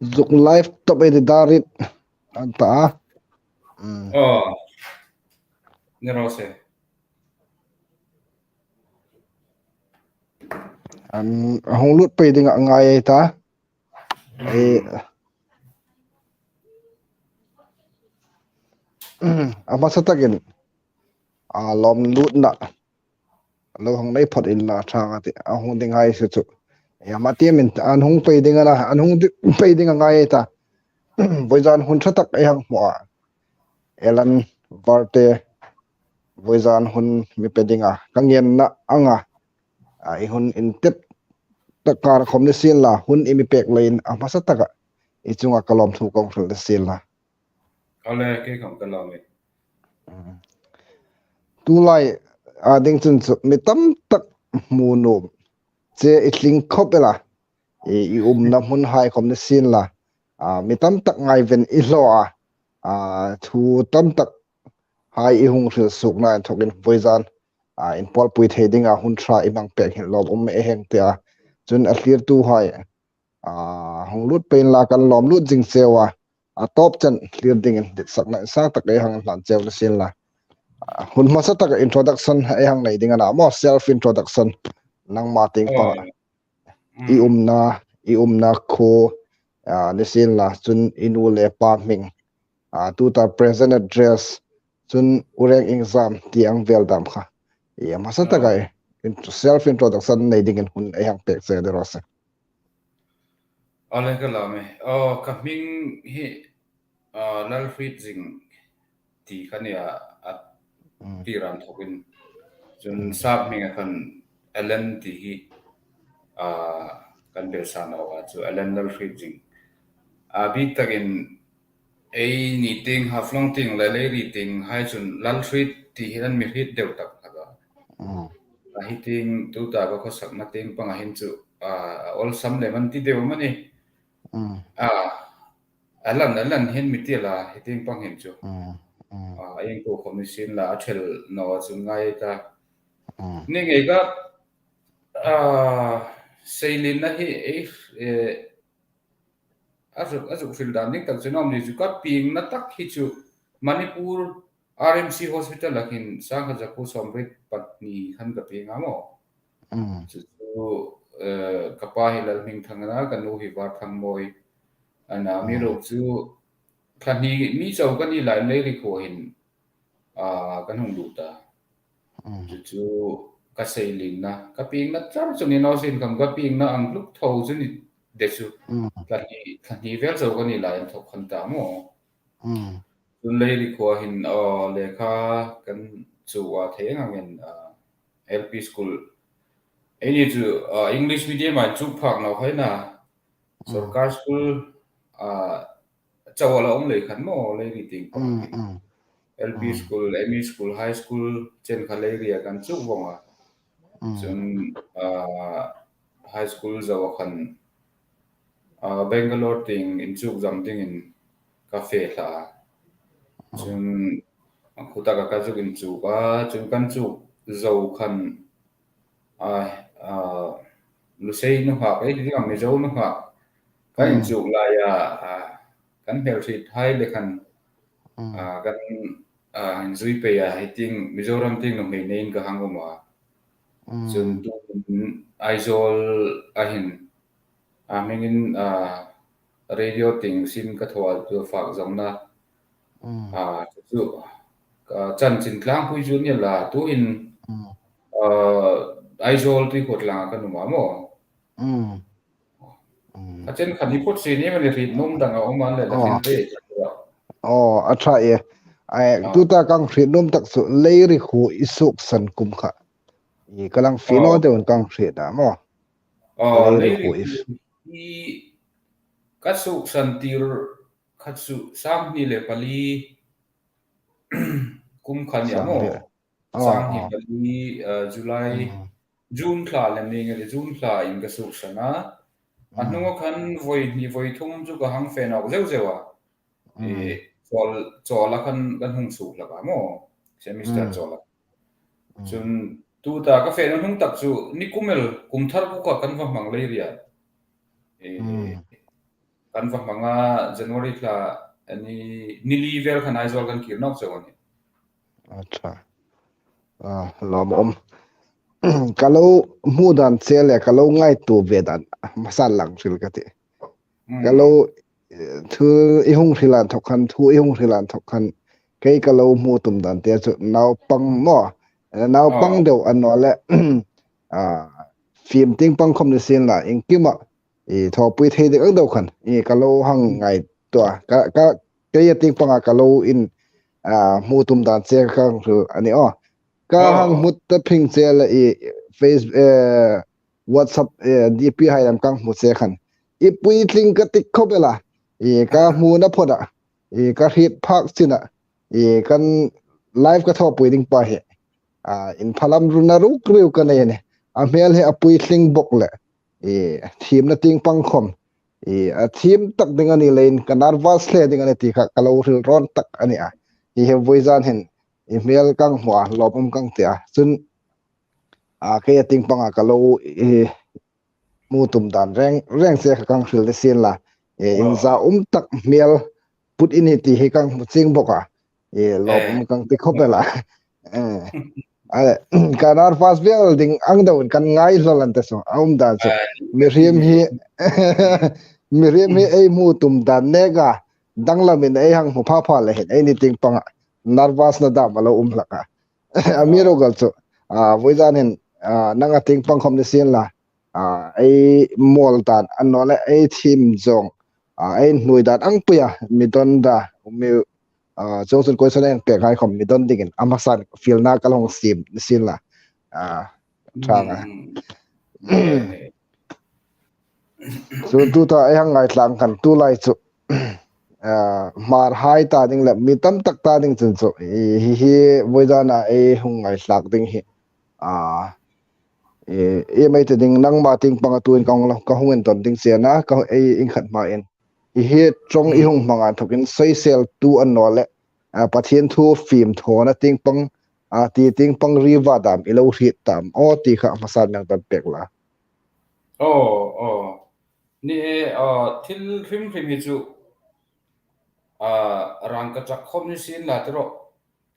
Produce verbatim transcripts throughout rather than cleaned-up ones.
Zuk live top ei ti darit. An ta. Mm. Oh. Ni ro se. An hung lut pei ding a ngai ei ta. Mm. Eh. A hmasa takin. A lawm lutna. Lo hung nei phot inla ṭhang a ti, a hung ding hai se chu. Ei, ama tiem in an hung pei ding a na, an hung di-, pei ding a ngai ta. Vawizan hun ṭha tak ei hang hmu a. Alan Varte, vawizan hun mi pe ding a. Ka ngenna anga. A, i hun intet tak kar khom ni sien la, hun i mi pek leiin a hmasa taka. I chunga ka lawmthu kong hril ni sien la. Ka le, kei khom ka lawm e. Mm. Tulai, a, ding chun chu mi tam tak hmu nuom che i tling khop el a. I, i umna hmun hai khom ni sien la. A, mi tam tak ngaiven i hlaw a. A, thu tam tak hai i hung hril suokna inthokin vawizan. A, inpawlpui thei dinga hun ṭha i hmang pek hin lawmum ei hang ti a. Chun a thlirtu hai. A, hung lut pei inla kan lawm lut zing cheu a. A tawp chen thlir dingin ditsakna insang tak ei hang hlan cheu ni sien la. A, hun hmasa taka introduction ei hang nei ding a na maw, self introduction. Nangma tieng pang. Oh. I umna, i umna khuo, a, ni sien la, chun i nu le pa hming. A, tuta present address, chun ureng exam ti ang vel dam kha. I hmasa taka ei, in-, self introduction nei dingin hun ei hang pek che de ro se. A le ka lawm e. Oh, ka hming hi, ah, Lalhritzing ti kha nia, a, mm, ti ran thokin. Chun, mm, sap hming a khan Alan ti hi, ah, kan bel sa naw a chu Alan Lalhritzing. A bik takin ei ni tieng, Haflong tieng le Leiri tieng hai chun Lalhrit ti hi an mi hriet deu tak hlak a. Mm. A hi tieng tuta ka khawsakna tieng panga hin chu, ah, a awlsam lem an ti deu am a ni. Mm. Ah, Alan, Alan hin mi ti la, hi tieng pang hin chu. Mm, mm. Ah, ieng ko khom ni sien la, a thel naw chu ngai ta. Mm. Ni ngei ka, ah, seilinna hi, eh, eh, a zuk, a zuk hril dan ding tak chu nawm ni chu ka piengna tak hi chu Manipur R M C Hospital-a khin sangkhat zakuo sawmriet pahni khan ka pieng a maw. Mm. Chu chu, eh, ka pa hi Lalhmingthang a na, ka nu hi Varthangmawi a na, mm, mi ruok chu thla hni mi chau ka ni lai Leiri khuo hin, ah, kan hung lut a. Mm. Chu chu ka seilinna, ka piengna char chu ni naw sien khom ka piengna ang hluk tho chu ni de chu. Mm. Thla hni, thla hni vel chau ka ni lai an thawk khan ta maw. Mm. Chun Leiri khuo hin, aw, lekha kan chu a thei ang angin, ah, L P school. Eini chu, ah, English medium-a inchuk phak naw hai na. Mm. Sorkar school, ah, chau a la um lei khan maw, Leiri tieng pang. Mm, mm. L P, mm, school, M E school, high school, chen kha Leiri-a kan chuk vawng a. Mm. Chun, ah, high school zo a khan, ah, Bangalore tieng inchuk zam dingin ka fe thla a. Mm. Chun, khutaka ka zuk inchuk a, chun kan chuk zo khan, ah, ah, Lusei nunghak, ei, ti ding am, Mizo nunghak. Kan, mm, inchuk laia, ah, kan hmel hriet hai le khan, mm, ah, kan, ah, inzui pei a, hi tieng Mizoram tieng nuhmei neiin ka hang um a. Mm. Chun tu Aizawl-a hin, ah, hmingin, ah, radio tieng sin ka thaw a, tu fak zawngna. Mm. Ah, chu, ah, chanchin tlangpui chu ni la, tuhin, mm, ah, Aizawl Tuikhawtlanga kan um a maw. Mm. Mm. A chen khan i phawt si ni mani hriet nuom dang a um an le la, oh, khin te. Oh, a ṭha e. Ai, ah, tuta kan hriet nuom tak chu Leiri khuo i suksan kum kha. I ka lang fie naw, oh, deuin kan hriet a maw. Oh, Leiri, Leiri khuo i, khuo i ka suksan tir kha chu sanghni le pali kum kha ni a maw. Sanghni. Oh, sanghni, oh, pali, uh, July, mm, June thla lem ni nge, June thla in ka suksan a. A, mm, hnunga khan voi hni voi thum chu ka hang fe nawk zeu zeu a. Mm. Eh, chawl, chawla khan kan hung suk hlak a maw. Semester, mm, chawla. Mm. Chun tuta ka fena hnung tak chu ni kum el, kum thar khuo kha kan va hmang Leiri-a. Eh, mm, kan va hmang a, January thla, ni, ni li vel khan Aizawl kan kir nawk cheu a nih. Acha. A, lawmum. Ka lo hmu dan che le, ka lo ngaituo ve dan hmasa lang hril ka tih. Mm. Ka lo, eh, thu i hung hril inthok khan, thu i hung hril inthok khan, kei ka lo hmu tum dan te chu naupang maw, eh, naupang deu a naw le, a, fim tieng pang khom ni sien la, iengkima i thawpui thei ding ang deu khan, i ka lo hang ngaituo a, ka, ka, kei a tieng panga ka lo in, a, hmu tum dan che ka hang hril a nih aw. Ka hang hmu ta phing che le i Face-, eh, WhatsApp, eh, D P hai lam ka hang hmu che khan, i puitling ka ti khop el a, i ka hmuna phawt a, i ka hriet phak chin a, i kan live ka thawpui ding pa hi, a, inphalam runa ruk riu ka nei a nih. A hmel hi a puitling bok le, i, thiemna tieng pang khom, i, a thiem tak ding a ni leiin ka nervous hle ding a nih ti kha ka lo hril rawn tak a nih a. Hi hi vawizan hin i hmel ka hang hmu a, lawmum ka hang ti a. Chun, a, kei a tieng panga ka lo, i, hmu tum dan reng reng che kha ka hang hril ni sien la, e, inzaum tak hmel put i ni ti hi ka hang hmu chieng bok a, e, lawmum ka hang ti khop el a. E, a, ka nervous vel ding ang deuin kan ngai hlawl an ta saw, a um dan chu. Mihriem hi, mihriem hi ei hmu tum dan neka, danglamin ei hang hmu pha pha le hin, eini tieng panga nervousna dam a lo um hlak a. Amiruokchu, a, vawizan hin, a, nang a tieng pang khom ni sien la, a, ei mawl dan, a naw le ei thiem zawng, a, ei hnuoi dan ang puia mi don da, mi, a, chuongchun question ei pek hai khom mi don dingin, a hmasan fielna ka lo hang siem ni sien la, a, ṭhang a. Chu tuta ei hang ngaithlak khan tulai chu, a, Hmar hai ta ding le mi tam tak ta ding chun chu, i, hi hi vawizana ei hung ngaithlak ding hi, a, i, i mei te ding nangma tieng panga tuin ka hung lo, ka hung indawn ding che a na, ka, ei inkhat hmain. I hi ṭawng i hung hmang inthawkin soiseltu a naw le, a, Pathien thu fimthawna tieng pang, a, ti tieng pang riva dam i lo hriet tam aw ti kha hmasan mi hang dam pek la. Aw, aw. Ni e, a, thil hrim hrim hi chu, a, rangkachak khom ni sien la ti ro.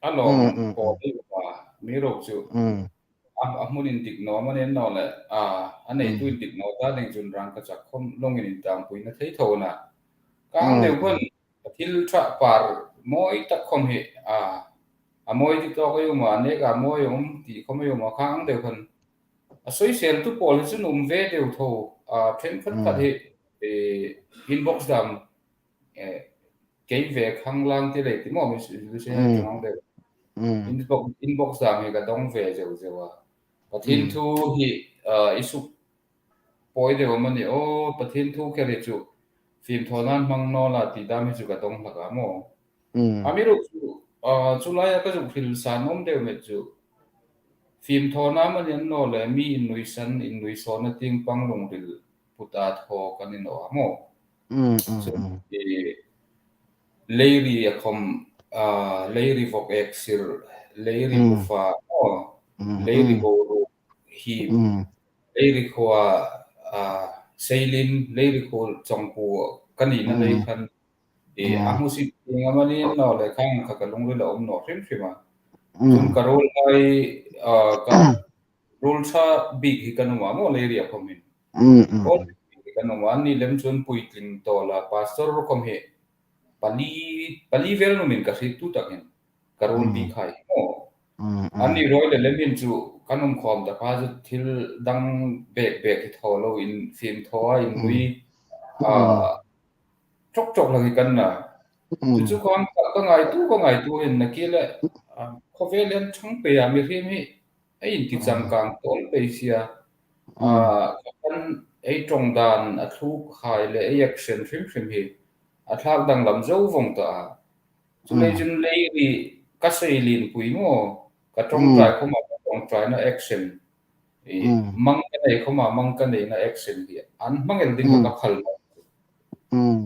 A lawm pawl hi a, amiruokchu. A, a hmun indik naw am a ni naw le, a, a neitu indik naw ta ding chun rangkachak khom lawngin intampuina thei tho a na. Ka ang deu khan, a thil ṭha par mawi tak khom hi, a, a mawi ti tawk ei um a, neka mawi um ti khom ei um a, ka ang deu khan. A soiseltu pawl hi chun um ve deu tho, a, ṭhenkhat khat hi, e, inbox dam, e, kei ve khang lang ti lei ti maw mi su, su se hang deu. Inbox, inbox dam hi ka dong ve zeu zeu a. Pathien thu hi, a, i suk pawi deu am a ni aw, Pathien thu kher hi chu fimthawna hmang naw la ti dam hi chu ka dong hlak a maw. Amiruokchu, a, chu laia ka zuk hril san awm deu met chu, fimthawna am a ni naw le mi innuisan, innuisawna tieng pang lungril puta thaw ka ni naw a maw. Chu, e, Leiri a khom, a, Leiri vawk ek sir, Leiri bufa, aw, Leiri boruok hip, Leiri khuo, a, seilin, Leiri khuo chawngpu ka nina nei khan, e, a hmusit ding am a ni naw le khang kha ka lungrila um naw hrim hrim a. Chun ka ruol hai, a, ka ruol ṭha bik hi ka nuom a maw Leiri a khom hin. Aw, bik hi ka nuom a, ni lem chun puitling tawl a, pastor ruok khom hi pali, pali vel nuomin ka hriet tu tak hin. Ka ruol bik hai maw. An ni rawi le lemin chu kan um khawm ta pha chu thil dang bek bek hi thaw loin fimthaw a innui, a, chawk chawk lang hi kan na. Chu chu khawm ka, ka ngaituo, ka ngaituo hin na ki le, a, khawvel an chang pei a mihriem hi ei inti changkang tawl pei si a. A, kan ei ṭawng dan a thluk hai le ei action hrim hrim hi a thlak danglam zo vong ta a. Chuleiin Leiri ka seilin pui maw, ka ṭawngṭai khoma ka ṭawngṭaina action, e, mang ka nei khoma mang ka neina action hi an hmang el ding ka phal.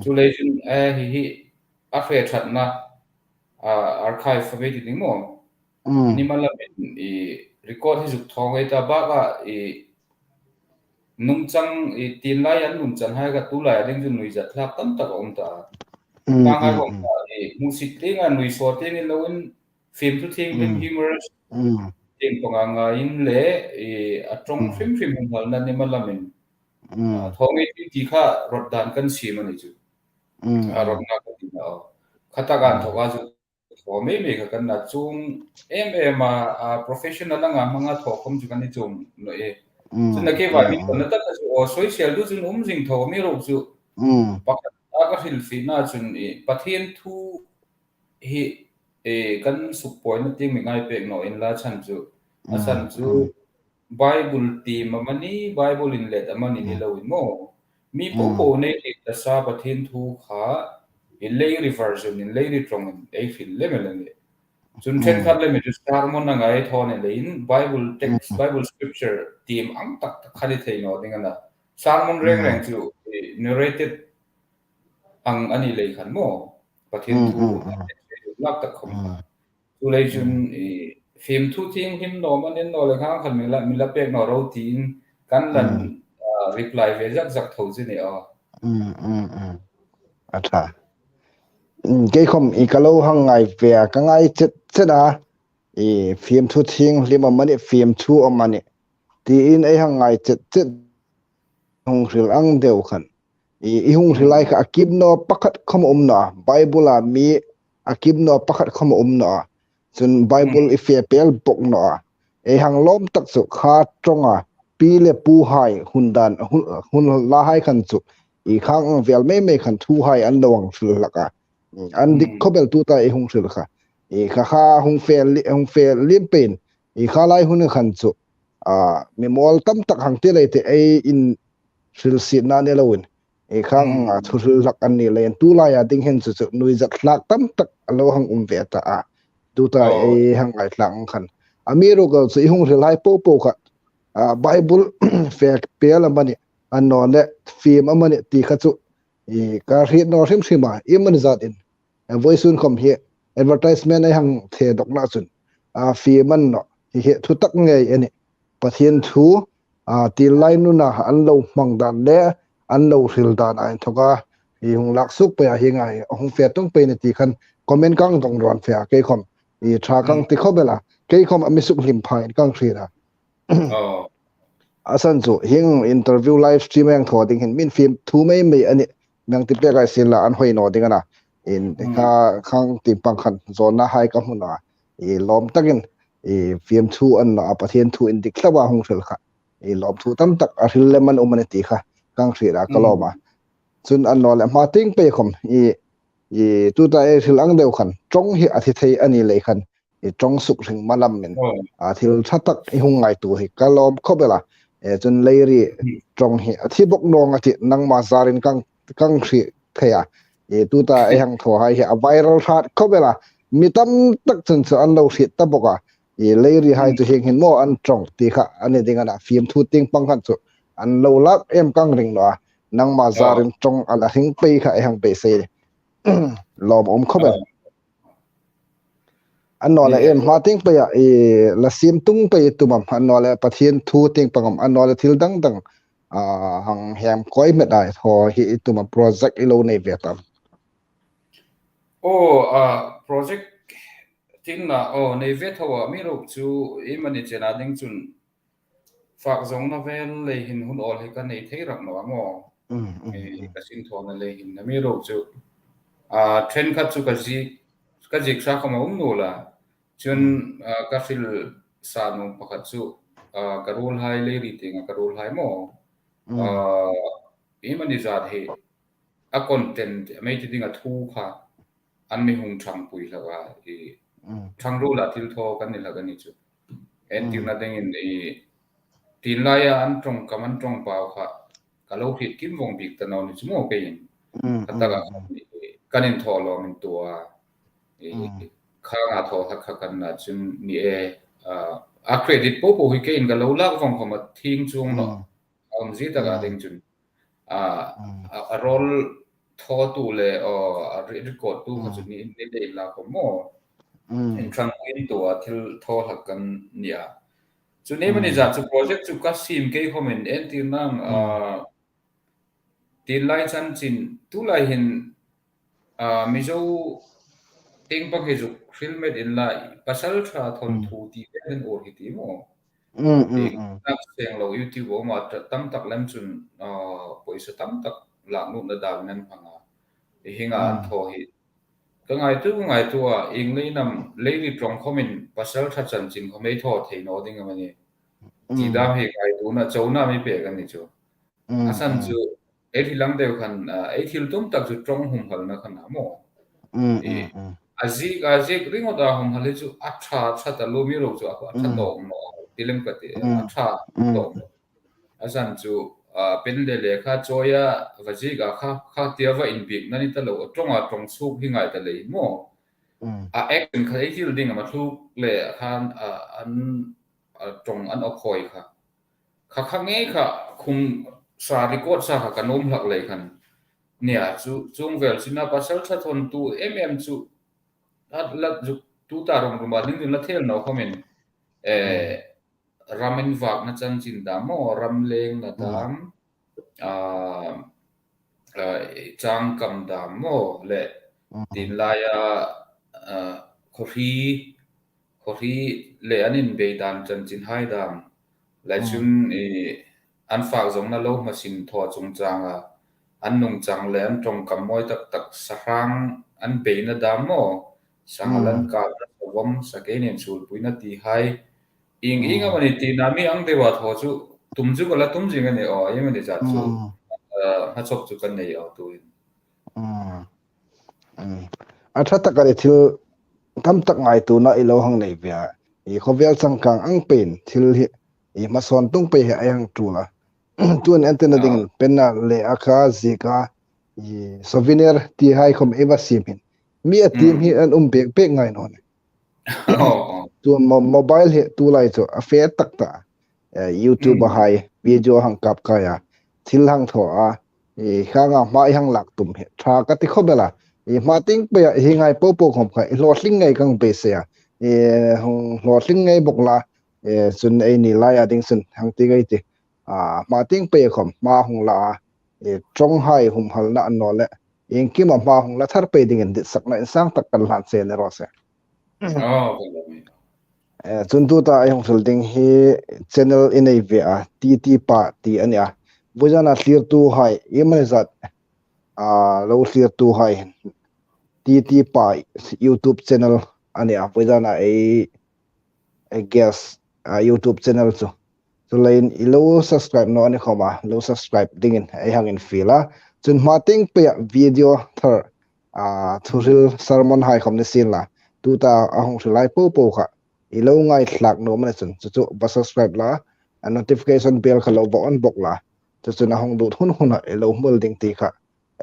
Chuleiin, e, hi hi a hre ṭhatna, a, archive a mi ti ding maw. Ni mala min, e, record hi zuk thaw ngei ta bak a, e, nungchang, i, tin lai an nun chan hai kha tu lai a ding chun nuizat hlak tam tak a um ta. Mm, Nang hai mm, vawng mm. ta, i, hmusit tieng a nui saw tieng in lo in, fimthu thienghlim Mm. humorous Mm. tieng panga nga in le, i, a ṭawng Mm. hrim hrim hung halna ni ma lamin. Mm. A, thaw ngei ti ti kha rawt dan kan siem a ni chu. Mm, A, mm. rawt nga ka ti na, aw. Kha tak an Mm. thaw a chu thaw mei mei kha kan na chung em em a, a, professional anga hmanga thaw khom chu kan ni chung naw e. Mm, Chun a kei vai mm, mi mm. konna tak chu, aw, social tu chun um zing thaw mi ro chu. Mm. Pakhat a ka hril fie na chun, i, Pathien thu hi, e, kan suk pawina tieng mi ngai pek naw in la chhan chu. A Mm, chhan chu mm. Bible tiem amani, Bible inlet amani ni Mm. lo in maw. Mi Mm. popo nei ti ta sa Pathien thu kha, i, Leiri version in, Leiri ṭawng in, ei hril lem el a nih. Chun Mm. ṭhenkhat lem chu sermon a ngai thaw ni leiin Bible text, Mm. Bible scripture tiem ang tak tak kha ni thei naw ding a na. Sermon reng Mm. reng chu, i, narrated ang a ni lei khan maw. Pathien Mm, thu mm, mm. lak tak khom Mm. kha. Chu lei chun, Mm. i, fimthu thienghlim naw manin naw le khang khan mi la, mi la pek naw ro tiin kan lan, Mm. a, reply ve zak zak tho chu ni aw. Mm, mm, mm. A ṭha. Mm, kei khom i ka lo hang ngai ve a, ka ngai chet chet a. I fimthu thienghlim amani, fimthu amani. Tiin ei hang ngai chet chet hung hril ang deu khan. I, i hung hril Mm. lai kha a kim naw pakhat khom um naw a. Bible a mi a kim naw pakhat khom um naw a. Chun Bible Mm. i fe pel bok naw a. Ei hang lawm tak chu kha ṭawng a. Pi le pu hai hun dan, hun, hun la hai khan chu. I khang ang vel mei mei khan thu hai an lo hang hril hlak a. An dik Mm. khop el tuta ei hung hril kha. I kha kha hung fe li, hung fe liem peiin. I kha lai hun khan chu. A, mi mawl tam tak hang ti lei te ei in hrilsietna ni loin. I khang Mm. a thu hril hlak an ni leiin. Tu lai a ding hin chu chu nuizat hlak tam tak a lo hang um ve ta a. Tuta Oh. ei hang ngai hlak ang khan. Amiruokchu i hung hril hai popo kha. A, Bible fe pel amani. Annawleh fim amani ti kha chu. I ka hriet naw hrim hrim a, i mani zatin. A, vawisun khom hi advertisement ei hang the dawkna chun. A, fim a ni naw. Hi hi thu tak ngei a nih. Pathien thu, a, tin lai nuna an lo hmang dan le, an lo hril dan a inthawka. I hung lak suk pei a hi ngai, a hung fe tung pei ni ti khan comment kang dong rawn fe a, kei khom. I ṭha kang Mm. ti khop el a, kei khom a mi suk hlim pha in kang hriet a. Oh. A san chu, hieng interview live stream a hang thaw ding hin, min fimthu mei mei a nih, mi hang ti pek a sin la an hoi naw ding a na. In, Mm. kha, khang tieng pang khan, zawnna hai ka hmu naw a. I lawm takin, i fimthu a ni naw a, Pathien thu indik hlak a hung hril kha. I lawmthu tam tak a hril lem an um a ni ti kha, kang hriet a ka Mm. lawm a. Chun annawleh hma tieng pei khom, i, i tuta ei hril ang deu khan, ṭawng hi a thi thei a ni lei khan, i ṭawng suk hring ma lamin, Oh. a, thil ṭha tak i hung ngaituo hi ka lawm khop el a. E, chun Leiri Hmm. ṭawng hi a thi bok naw a tih nangma zarin kang, kang hriet thei a. E, tuta ei hang thaw hai hi a viral hrat khop el a. Mi tam tak chun chu an lo hriet ta bok a. E, Leiri hai Hmm. chu hieng hin maw an ṭawng ti kha a ni ding a na. Fimthu tieng pang khan chu an lo lak em kang ring naw a. Nangma Oh. zarin ṭawng a la hring pei kha ei hang beisei. Lawm um khop el. Oh. Annawleh Ni- em hma tieng pei a, i la siem tung pei i tum am, annawleh Pathien thu tieng pang am, annawleh thil dang dang, a, hang hem koi met ai, thaw hi i tum am project i lo nei ve tam. Oh, a, project tin na, oh, nei ve tho a, mi ruk chu i mani chena ding chun fak zawngna vel lei hin hun awl hi ka nei thei rak naw a maw. Mm, mm, Eh, mm. Ka sin thawna lei hin. Amiruokchu, ah, ṭhenkhat chu ka zik, ka zik sa khawm a um naw la. Chun, Mm. ah, ka hril sa nuom pakhat chu, ah, ka ruolhai Leiri tienga ka ruolhai maw. Mm. Ah, i mani zat hi a content, a mei ti ding a thu kha an mi hung ṭhangpui hlak a, i Mm. ṭhangruola thil thaw kan ni hlak a ni chu. En Mm. tirna dingin i tin laia an ṭawng kam an ṭawng pau kha ka lo hriet kim vawng bik ta naw ni chu maw keiin. Mm, Kha taka mm, khan mm. i kan inthawhlawm intuo a. I Mm. khanga thaw hlak kha kan na chun ni e, a, a credit popo hi keiin ka lo lak vawng khawm a thing chuong naw. Mm. A um zie taka Mm. ding chun. A, Mm. a, a role thawtu le, aw, a re-, record tu kha Mm. chu ni, ni dei la khawm maw. Mm. Inṭhangpui intuo a thil thaw hlak kan ni a. Chu ni mani zat chu project chu ka siem kei khawmin entirnan, ah, tin lai chanchin, tulai hin, ah, Mizo tieng pang hi zuk hril met inla, pasalṭha thawnthu ti vel hin ur hi ti maw. Ti nak seng lo YouTube a um a, tam tak lem chun, ah, pawisa tam tak lak nutna dal nan hmang a. Hi hinga an thaw hi. Ka ngaituo, ka ngaituo a, ieng leiin am, Leiri ṭawng khawmin pasalṭha chanchin khawm ei thaw thei naw ding am a ni. Ti dam hi ngaituona chauhna mi pek a ni chu. A san chu, ei thil ang deu khan, ah, ei thil tum tak chu ṭawng humhalna khan a maw. A ziek, a ziek ringawt a humhal hi chu a ṭha, ṭha taluo, mi ro chu a, a ṭha tawk naw, ti lem ka ti, a ṭha tawk naw. A san chu, ah, pen le lekha chawia va ziek a kha, kha tia va inbiekna ni ta lo, a ṭawnga ṭawng suok hi ngai ta lei maw. A action kha ei thil ding am a thluk le khan, ah, an, ah, ṭawng an awkhawi kha. Kha kha ngei kha khum sa record sa kha ka nuom hlak lei khan. Nia chu, chuong vel china pasalṭha thawnthu em em chu a la zuk tuta rum ruma ding ding la thel naw khawmin, eh, ram invakna chanchin dam maw, ram lengna dam, ah, ah, changkam dam maw le, tin laia, ah, khawhri, khawhri le an inbei dan chanchin hai dam. Lai chun, i, an fak zawngna lo hmasin thaw chungchanga an nungchang le an ṭawngkam mawi tak tak sahrang an beina dam maw. Sanglam kar, savom, sakei nen sulpuina ti hai. Ieng ieng am a ni tina mi ang deu a thaw chu tum chu ka la tum zing a ni aw, ieng a ni zat chu. Ah, hmachhawk chu kan nei aw tuhin. A ṭha tak a ni, thil tam tak ngaituona i lo hang nei ve a. I khawvel changkang ang peiin thil hi, i hmasawn tung pei hi a hang ṭul a. Tuhin entirna dingin pen le lekha ziek a, i souvenir ti hai khawm ei va siem hin. Mi a tiem hi an um bek bek ngai naw ni. Chu mo-, mobile hi tulai chu a fe tak ta. Eh, YouTube a hai video hang kap kai a, thil hang thaw a, i khanga hma i hang lak tum hi ṭha ka ti khawp el a. I hma tieng peia hi ngai po po khawm kha i hlawtling ngei ka hang beisei a. I hung hlawtling ngei bawk la, eh, chun eini laia ding chun hang ti ngei ti. Ah, hma tieng peia khawm hma hung la a, eh, ṭawng hai humhalna a ni naw le, iengkima hma hung la thar pei dingin ditsakna insang tak kan hlan che ni raw se. Eh, chun tuta ei hung hril ding hi channel i nei ve a, T T Pa ti a ni a. Vawizana thlirtuhai iemani zat, ah, lo thlirtuhai hin T T Pa YouTube channel a ni a. Vawizana ei, ei guest, ah, YouTube channel chu. Chuleiin i lo subscribe naw a ni khawma, lo subscribe dingin ei hang infiel a. Chun hma tieng peia video thar, ah, thuhril sermon hai khawm ni sien la, tuta a hung hril hai po po kha i lo ngaithlak nuom a ni chun, chu chu va subscribe la, a notification bell kha lo va on bawk la. Chu chun a hung lut hun huna i lo hmu ding ti kha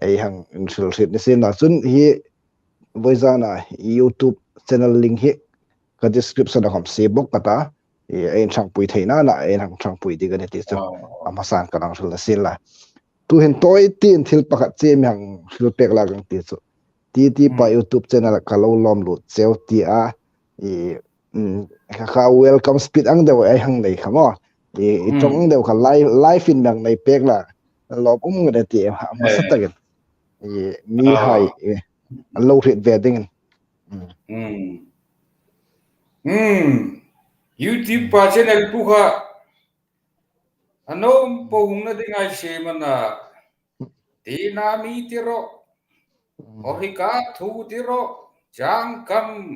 ei hang inhril hriet ni sien la. Chun hi vawizana YouTube channel link hi ka description a khawm sie bawk ka ta. I, ei inṭhangpui theina a, ei hang ṭhangpui ding a ni ti chu a hmasan ka hang hril ni sien la. Tuhin tawi tiin thil pakhat che mi hang hril pek la ka hang ti chu. T T Pa YouTube channel ka lo lawm lut cheu ti a. I, mm, kha, kha welcome speech ang deu ei hang nei kha maw. I, i ṭawng ang deu kha live, live-in mi hang nei pek la. Lawm um ngat a ti a hmasa takin. I, mihai, i, an lo hriet ve dingin. Mm. Mm. YouTube Pa channel pu kha a nuom po hungna ding ei siem a na. Tina mi ti ro. Orika thu ti ro. Changkam,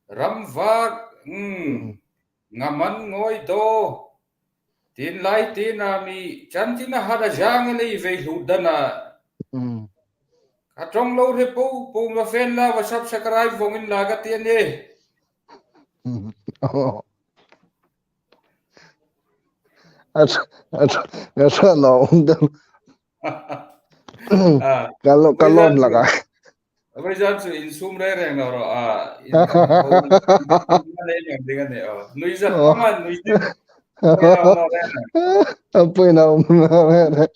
ramvak, mm. Ngaman ngoi do. Tin lai tina mi chanchin a hat a zang lei vei hlut dan a. Mm. A ṭawng lo hre po po ma fen la va subscribe vawng in la ka ti a ni. Mm. Oh. A ṭha, a ṭha, a ṭha lo um dan. Ah, ka lo, ka lawm hlak a. Vawizan chu insum reng reng naw ro a. Insum reng reng ding a ni a. Nuizat, oh, ama nuizat. A poi naw um naw reng reng.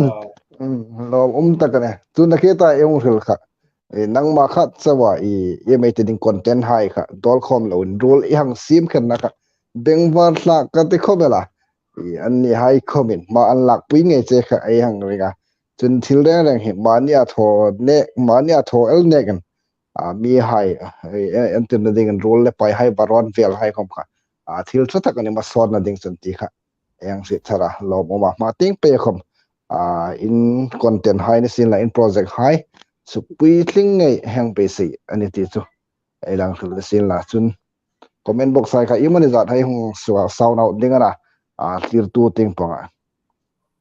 Ah. Mm, lawm um tak a ni. Chu nakie ta ei hung hril kha. I nangma khat chawa i, i mei te ding content hai kha dawl khawm loin rule i hang siem khenna kha. bengvar hlak ka ti khawm el a. I, annihai khawmin hma an lakpui ngei che kha ei hang ring a. Chun thil reng reng hi mani a thaw nek, mani a thaw el nekin, a, mihai, e, e, entirna dingin ruol le paihai, baron velhai khawm kha, a, thil ṭha tak a ni hmasawtna ding chun ti kha ei hang hriet thar a, lawmum a, hma tieng pei khawm, a, in content hai ni sien la, in project hai sukpui tling ngei hang beisei a ni ti chu ei lang hril ni sien la. Chun comment box hai kha iemani zat hai hung sual sound out ding a na, a, thlirtu tieng panga,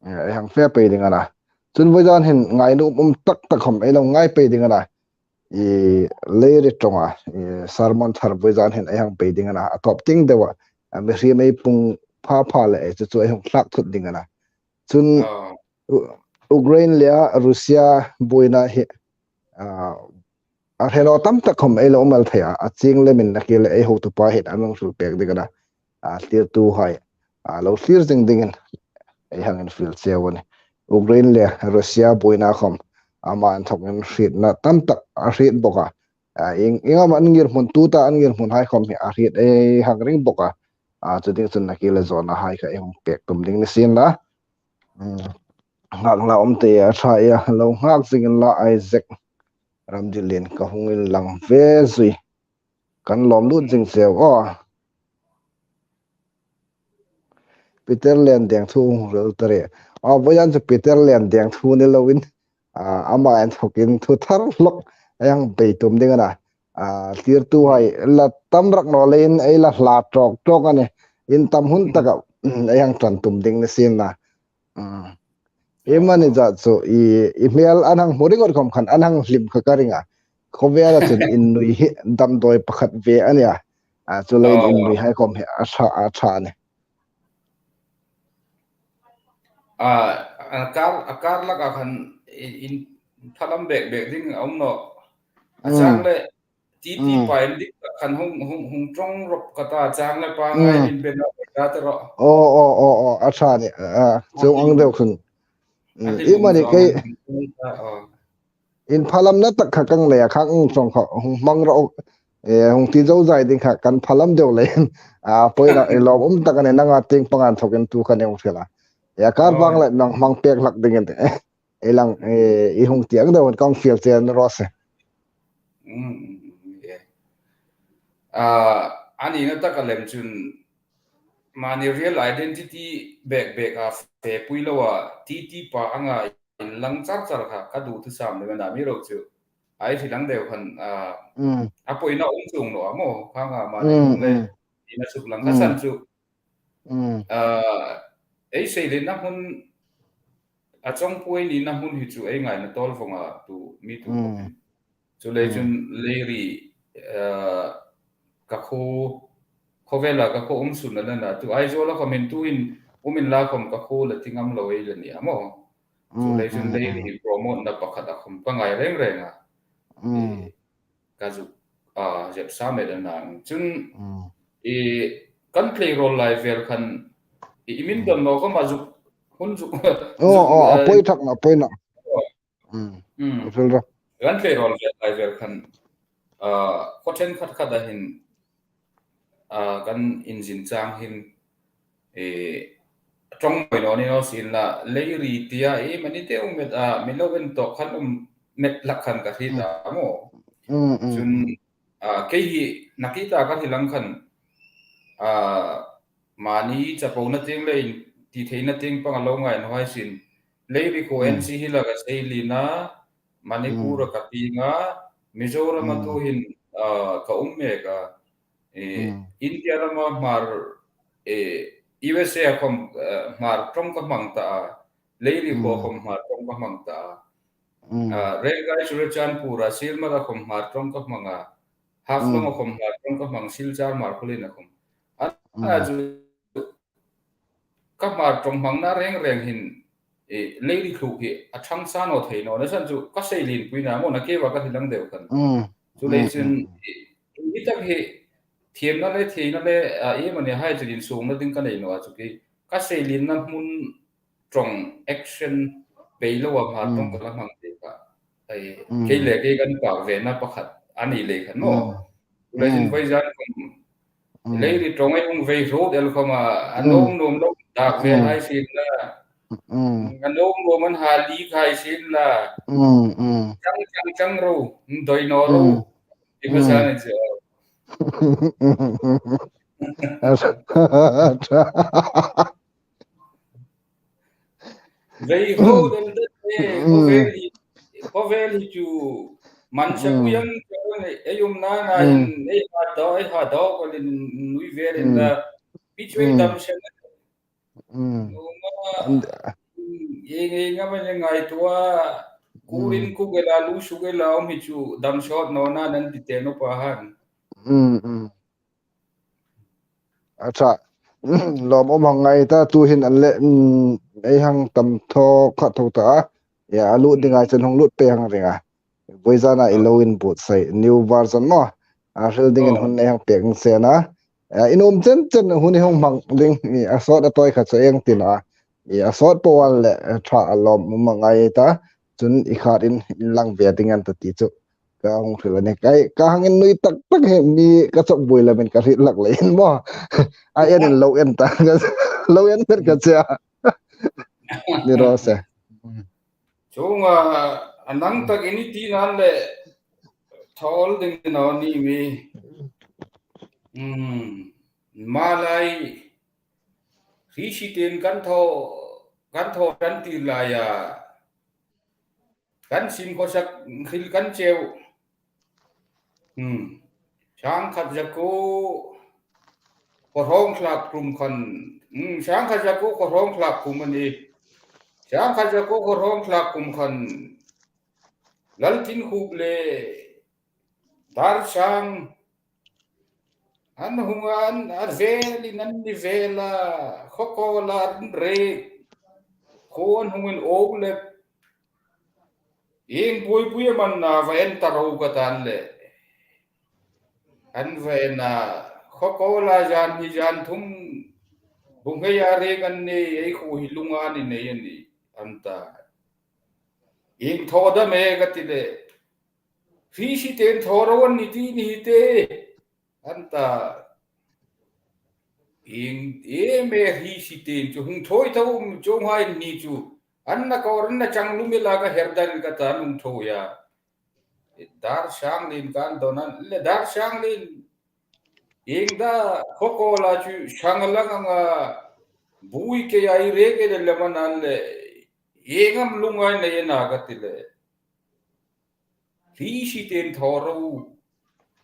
e, ei hang fe pei ding a na. Chun vawizan hin ngainuom um tak tak khawm ei lo ngai pei ding a na. I, Leiri ṭawnga, i, sermon thar vawizan hin ei hang pei ding a na. A tawp tieng deua, a, mihriem ei pung pha pha le, e, chu chu ei hung hlak thut ding a na. Chun U-, Ukraine le Russia buoina hi, a, a hre naw tam tak khawm ei lo um el thei a, a chieng lemin nakie le ei hotupa hin a mi hung hril pek ding a na. A, thlirtuhai, a, lo thlir zing dingin ei hang infiel cheu a nih. Ukraine le Russia buoina khawm ama inthawkin hrietna tam tak a hriet bawk a. A, ieng, ieng am an ngirhmun, tuta an ngirhmun hai khawm hi a hriet ei hang ring bawk a. A, chu ding chun nakie le zawnahai kha ei hung pek tum ding ni sien la. Hmm. Nghak la um te a ṭha ia, lo nghak zingin la Isaac Ramdilin ka hung inlang ve zui. Kan lawm lut zing cheu aw. Peter Liandeng thu hung hril ta re. A, vawizan chu Peter Liandeng thu ni loin, a, ama inthawkin thu thar hlak ei hang pei tum ding a na. A, thlirtuhai la tam rak naw leiin ei la hla tawk tawk a nih. In tam hun taka, mm, ei hang ṭan tum ding ni sien la. Mm. Iemani zat chu i, i hmel an hang hmu ringawt khawm khan an hang hlim kha ka ring a. Khawvela chun innui hi damdawi pakhat ve a nia. A, chuleiin innuihai khawm hi a ṭha, a ṭha a nih. A, a kar, a kar laka khan in, in phalam bek bek ding a um nawh. A chang le, titi pa in dik tak khan hung, hung, hung ṭawng rawp ka ta, chang le pangngai in bena ka ta rawh. Aw, aw, aw, aw, a ṭha a nih. A, chuong ang deu khan. Iemani kei, in phalamna tak kha ka nei a, khang ṭawng kha hung hmang rawh. E, hung ti zozai ding kha kan phalam deu leiin. A, poina i lawmum tak a nih, nanga tieng panga inthawkin thu kha nei hung hril a. E, a kar vang le nang hmang pek hlak dingin. Ei lang, e, i hung ti ang deu ka hung fiel che a ni raw se. Mm, mm, mm, yeah. A, a nina taka lem chun mani real identity bek bek a fepui loa, titi pa anga inlang char char kha ka duthusam le mena mi ro chu. Ei hril ang deu khan, a, a poina um chuong naw a maw, khang a mani hung le, ina suklang ka san chu. A, ei seilenna hmun, a chawngpuoi nina hmun hi chu ei ngaina tawl vawng a, tu mi tu. Chuleiin chun Leiri, a, ka khuo, khawvela ka khuo um sunna le na, tu Aizawla khawmin tuin um inla khawm ka khuo la ti ngam lo ei la ni a maw. Chuleiin chun Leiri promote-na pakhat a khawm ka ngai reng reng a. E, ka zuk, a, zep sa met a na. Chun, e, kan tleirawl lai vel khan, e, i min don naw khawma zuk, hun zuk, aw, zuk, aw, a, a poi thak naw, a poi naw. Mm. Kan tleirawl vel lai vel khan, a, khaw ṭhenkhat khat a hin, a, kan inzin chang hin, e, ṭawng mawi naw ni naw sien la, Leiri tia, e, mani te um met a, mi lo en tawk khan um met hlak khan ka hriet a maw. Chun, a, kei hi nakie taka ka hril ang khan, a, mani chapona tieng le inti theina tieng panga lo ngai naw hai sien. Leiri khuo en si hi la ka seilien a, Manipur-a ka pieng a, Mizoram-a tuhin, a, ka um mek a. E, India rama Hmar, e, U S A-a khawm, e, Hmar ṭawng ka hmang ta a. Leiri khuoa khawm Hmar ṭawng ka hmang ta a. A, Rengkai Churachandpur-a, Sielmat-a khawm Hmar ṭawng ka hmang a. Haflong-a khawm Hmar ṭawng ka hmang, Silchar Hmar Khawlien-a khawm. A, a chu ka Hmar ṭawng hmangna reng reng hin, e, Leiri tluk hi a ṭhang sa naw thei naw, nasa chu ka seilienpui a na maw, nakie va ka hril ang deu khan. Chuleiin chun, e, hi tak hi thiemna le, theina le, a, iemani hai chu insuongna ding ka nei naw a, chu kei ka seilienna hmun ṭawng action pei loa Hmar ṭawng ka la hmang te kha. Ei, kei le kei kan pak vena pakhat a ni lei khan maw. Chuleiin vawizan khawm, Leiri ṭawng ei hung vei hrut el khawma, a nuom nuom lo dak vel hai sien la. A nuom nuom an ha li khai sien la. Chang chang chang ro, doi naw ro. Ti ka sa ni chu. Vei hrut el dat e, khawvel hi, khawvel hi chu man sa ku yang chu ni, ei um na na hin, ei ha do, ei ha do ko lin nui ver in la. Pi chu ei dam sen. Numa, ei ngai ngam ei ngaituo a, kurin ku gela, lu su gela, um hi chu dam sawt naw na nan ti te nu pa han. A ṭha, lawm um hang ngai ta, tu hin an le, ei hang tam thaw kha thaw ta a. Ia, a lut ding a chun hung lut pei hang ring a. Voi zana i lo inbuotsai, new version maw. A hril dingin hun ei hang pek se na. A, i nuom chen chen hun ei hung hmang ding, i a sawt a tawi kha chu ei hang ti naw a. I a sawt po an le, a ṭha a lawm um hang ngai ta. Chun i khat in, in lang ve ding an ta ti chu. Ka hung hril a nih. Ka, ka hang innui tak tak hi mi ka chawk buoi lamin ka hriet lak leiin maw. A en in lo en ta. Lo en met ka che a. Ni raw se. Chuong a, a nang tak i ni ti nan le thaw ding naw ni mi. Hmm. Malai. Hri si ten kan thaw, kan thaw kan tir lai a. Kan sim khawsak hril kan cheu. Hmm. Sang khat za kuo khaw hrawng thlak kum khan. Hmm. Sang khat za kuo khaw hrawng thlak kum a nih. Sang khat za kuo khaw hrawng thlak kum khan. Lal Tin Khup le Dar Sang an hung a, an a velin an ni vel a, khaw kawla an rek. Khuo an hung in ok le. Ieng buoipui a man na va en ta ro ka ta le. An va en a, khaw kawla zan hi zan thum bu nghei a rek an nei, ei khuo hi lunga ni nei a nih, an ta. Ieng thaw dam e ka ti le. Hri si ten thaw ro an ni ti ni hi te. An ta. Ieng em e hri si ten chu hung thawi thaw um chuong hai ni chu. An na kawr an na chang lum ila ka her dan ka ta hung thaw a. Dar Sang lien kan don an le Dar Sang lien. Ieng da khaw kawla chu sang lang anga bui ke ai re ke le le man an le. Ieng am lungai nei na ka ti le. Hri si ten thaw ro.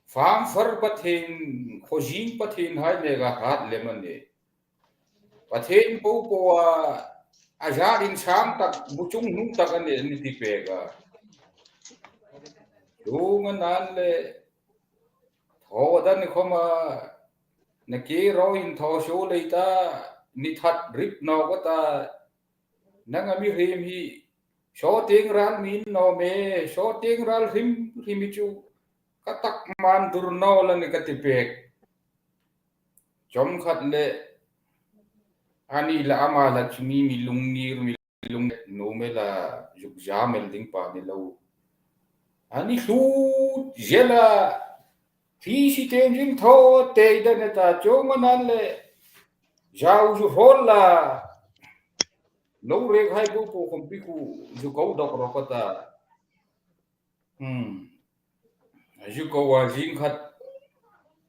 Fam far Pathien, khaw zing Pathien hai neka hrat lem a nih. Pathien po po a, a zat insang tak, bu chungnung tak a nih, ni ti pek a. Chuong a nan le, thaw dan khawma, na ke ro in thaw so lei ta, ni that rip naw ka ta, nang a mihriem hi, saw tieng ral min naw me, saw tieng ral hrim hrim hi chu, ka tak man dur naw la ni ka ti pek. Chawm khat le, ani la ama la chu mi, mi lung nir, mi lung nuom el a, zuk zam el ding pa ni lo. Ani hlut zel a, hri si ten zing thaw tei dan e ta, chuong a nan le, zau zu hol la. Lo rek hai po po khom pi khu zu ko dok ro ka ta. Hmm. Zu ko a zing khat.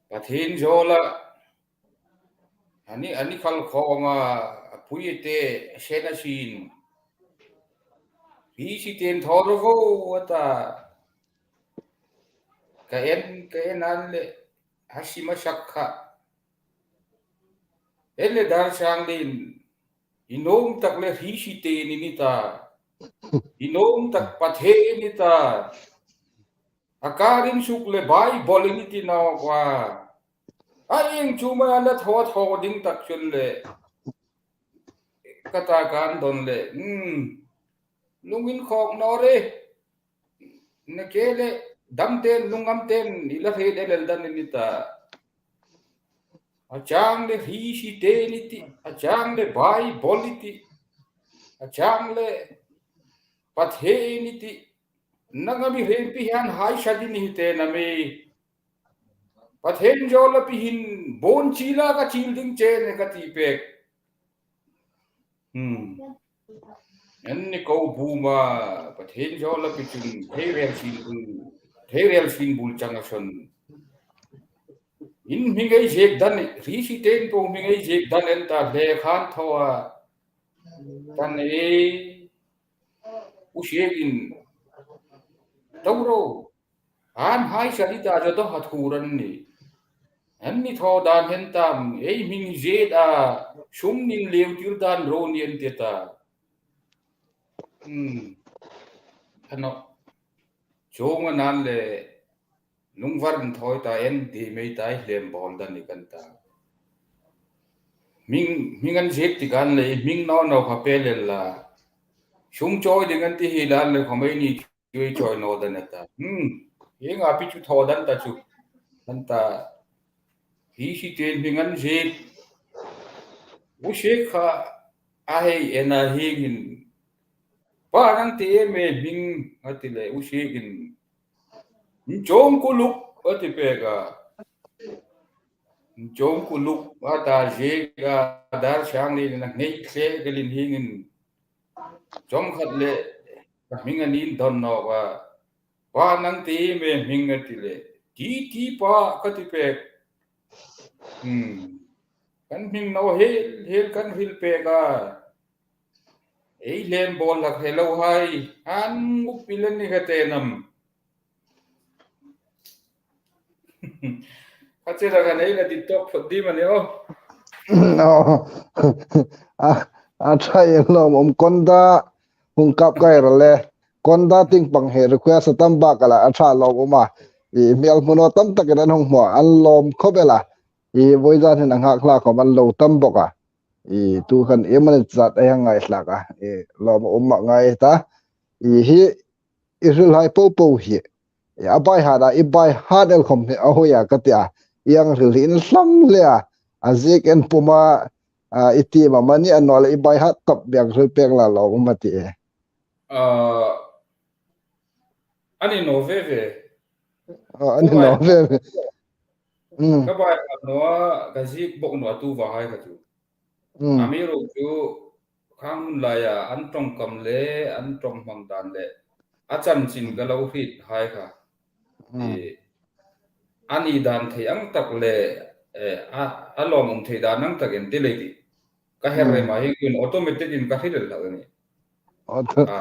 Pathien zawl a. Ani, ani khal khawm a, a pui te, a sen a sin. Hri si ten thaw ro vo a ta. Ka en, ka en an le, a sim a sak kha. En le Dar Sang lien, i nuom tak le hri si ten i ni ta. I nuom tak Pathien i ni ta. A karin suk le Bible i ni ti naw ka. A ieng chu ma la thaw thaw ding tak chun le. Ka ta kan don le. Hmm. Lung inkhawk naw re. Na ke le dam ten, lung ngam ten, i la hre de lel dan i ni ta. A chang le hri si ten i ti, a chang le Bible i ti, a chang le Pathien i ti, nang a mihriem pi hian hai sa ding hi te na mi. Pathien zawlapi hin bon chila ka chil ding che ni ka ti pek. Hmm. Anni ko buma Pathien zawlapi chun theirel sin bul, theirel sin bul chang a son. In hming ei ziek dan, Hrisiten po hming ei ziek dan en ta hle khan thaw a. Kan e, u siekin, tawng ro. An hai sa ni ta zo to hat kuran ni. Anni thaw dan hen tam, ei hming ziek a, sum ning leu tir dan ro ni an ti ta. Hmm. Ano. Chuong a nan le lungvar in thaw ta en ti mei ta ei hlem bawl dan ni kan ta. Hming, hming an ziek ti kan le, hming naw naw kha pe le la. Sum chawi ding an ti hi dan le khom ei ni chawi chawi naw dan a ta. Hmm. Hieng a pi chu thaw dan ta chu. Kan ta. Hrisiten hming an ziek. U ziek kha a hei en a hieng hin. Pa nang ti em e hming a ti le u ziekin. Chawng ku luk a ti pek a. Chawng ku luk a ta ziek a dar sang le na ngei hle ka lin hieng in. Chawng khat le ka hming a nin don naw a. Pa nang ti em e hming a ti le. Ti ti pa ka ti pek. Hmm. Kan hming naw hel, hel kan hril pek a. Ei hlem bawl hlak hre lo hai. An nguk pil an ni ka te nam. Ka che la kan ei la dit tawk phot dim a ni aw. No. A, a ṭha ei lawm um Konda hung kap kai ra le. Konda ting pang he request a tam bak a la a ṭha lawm um a. I hmel hmun aw tam takin an hung hmu a. An lawm khawp el a. I vawizan hin a nghak hla khawm an lo tam bawk a. I tu khan i mani zat ei hang ngai hlak a. I lawm um a ngai ta. I hi i hril hai po po hi. I a by heart a, i by heart el khawm hi a hoi a ka ti a. I hang hril hi in hlam hle a. A ziek en puma, a, i ti ma mani a naw le i by heart tawp biak hril pek la lawm um a ti e. A, a ni naw ve ve. A, a ni naw ve ve. Mm. Ka by heart naw a, ka ziek bawk naw a tu va hai kha chu. Mm. Amiruokchu khang hun laia an ṭawngkam le an ṭawng hmang dan le a chanchin ka lo hriet hai kha. Mm. I, a ni dan thei ang tak le, eh, a, a lawm um thei dan ang tak en ti lei ti. Ka her rem a hieng hin automatic in ka hril el hlak a ni. Auto- A.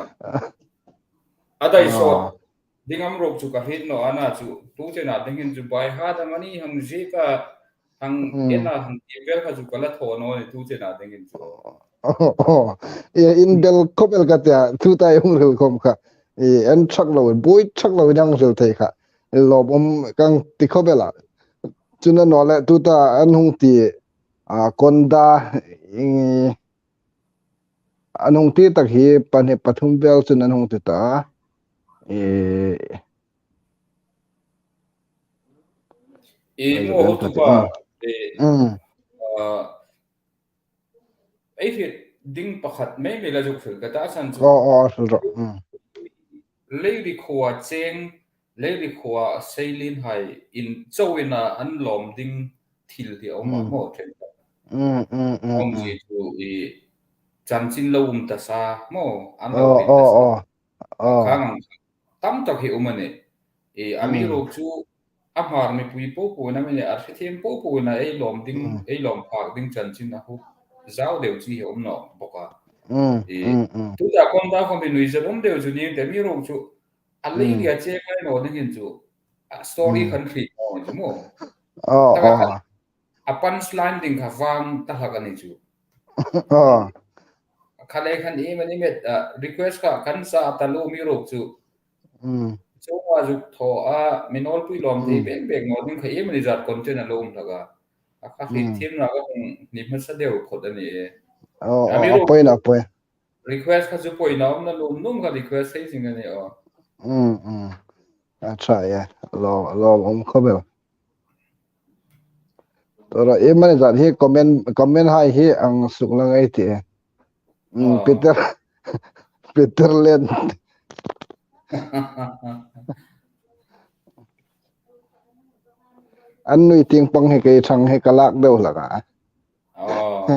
A dai sawt. Ding amiruokchu ka hriet naw a na chu. Tu chena ding hin chu by heart a mani hang ziek a hang en a hang ti vel kha chu ka la thaw naw ni tu chena ding hin chu. Aw, aw. E, in bel khawp el ka ti a, tu ta ei hung hril khawm kha. E, en ṭhak lo, buoi ṭhak lo in hang hril thei kha. Lawm um kan ti khawp el a. Chun a naw le tu ta an hung ti, a, Konda, i, an hung ti tak hi pahni pathum vel chun an hung ti ta. E, e, ai, mo ho tu pa, e, mm. A, ei hriet ding pakhat mei mei la zuk hril ka ta san chu. Aw, aw, hril rawh. Mm. Leiri khuoa cheng, Leiri khuoa seilien hai in chauin a an lawm ding thil hi a um a maw ṭhen. Mm, mm, mm, mm. Awng zie chu i chanchin lo um ta sa maw, an lo hriet ta sa. Aw, aw, aw. Khang ang tam tak hi um a ni. I, amiruokchu a Hmar mipui popo na mi ni a hre thiem popo na ei lawm ding, ei lawm phak ding chanchin a huk zau deu chi hi um naw bawk a. I, tu ta Konda khawm hi nuizat um deu chu ni te amiruokchu a Leiri a cheng lai naw ding hin chu a story khan hriet naw chu maw. Aw, taka aw. A punchline ding kha vang ta hlak a ni chu. Aw. Kha le khan i mani met, a, request kha kan sa ta lo amiruokchu. Mm. Chunga zuk thaw a, mi nawlpui lawm thei bek bek naw ding kha i mani zat content a lo um hlak a. A kha hriet thiem na ka hung ni hmasa deu phot a ni e. Aw, aw, amiruokchu a poi na, a poi. Request kha chu poi na um na lum lum kha request thei zing a ni aw. Mm, mm. A ṭha e, lawm, lawm um khawp el. Tura i mani zat hi comment, comment hai hi ang suk lang ei ti. Mm, aw. Peter, Peter Len. An nui tieng pang hi kei ṭhang hi ka lak deu hlak a. Aw.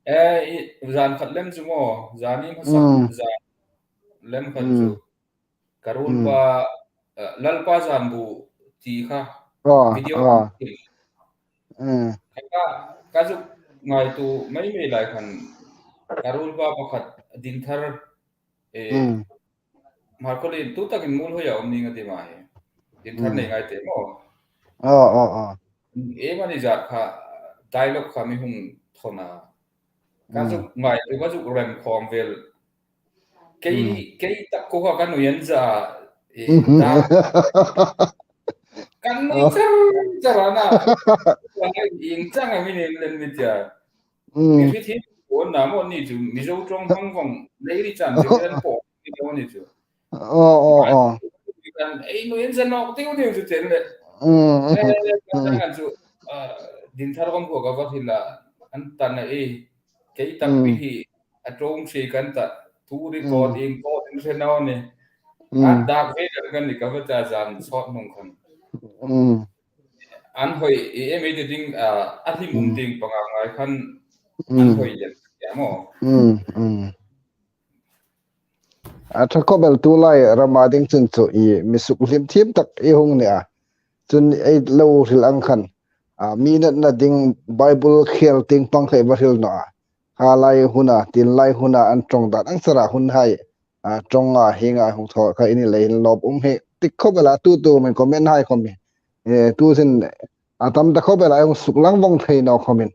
Eh, i, zan khat lem chu maw, zanin hmasak, mm, zan lem khat chu. Mm. Ka ruolpa, mm, eh, Lalpa Zanbu ti kha. Aw, video aw. Ka, ka zuk ngaituo mei mei lai khan ka ruolpa pakhat Dinthar, eh, mm, Hmarkhawlien tu takin Muolhoia um ning a ti ma hi. Dinthar, mm, nei ngai te maw. Aw, aw, aw. Em a ni zat kha, dialogue kha mi hung thawn a. Ka, mm, zuk ngaituo, ka zuk rem khawm vel. Kei, mm, kei tak kuo kha ka nui an za, eh, mhm, da. Ka nui char char a na. Ka nui ieng chang a mi nen len mi tia. Mm. Mi hriet hi kuo na maw ni chu, Mizo ṭawng hmang vawng, nei ri chan chu kan po ni lo ni chu. Aw, aw, aw. Kan ei nui an za nawk tiu tiu chu chen le. Mm, mm, eh, mm, kan chu, ah, Dinthar vawng kuo ka va hril a, an tan a ei, kei tak, mm, pi hi, a ṭawng se kan ta, tu ri, mm, ko ding, ko ding se naw ni. Mm. A dak ve kan ni ka va ta zan sawt hnung khan. Mm. An hoi, e, em ei ti ding, ah, a hlim um, mm, ding panga ngai khan, an, mm, hoi len, ya maw. Mm, mm. A ṭha khawp el, tu lai rama ding chun chu i mi suk hlim thiem tak i hung ni a. Chun ei lo hril ang khan, a, mi natna ding Bible khel tieng pang kha ei va hril naw a. Kha lai huna, tin lai huna an ṭawng dan ang chara hun hai, a, ṭawng a hieng a hung thaw kha i ni leiin lawm um hi ti khawp el a, tu tu min comment hai khawm hi. E, tu sin a tam ta khawp el a hung suklang vawng thei naw khawmin.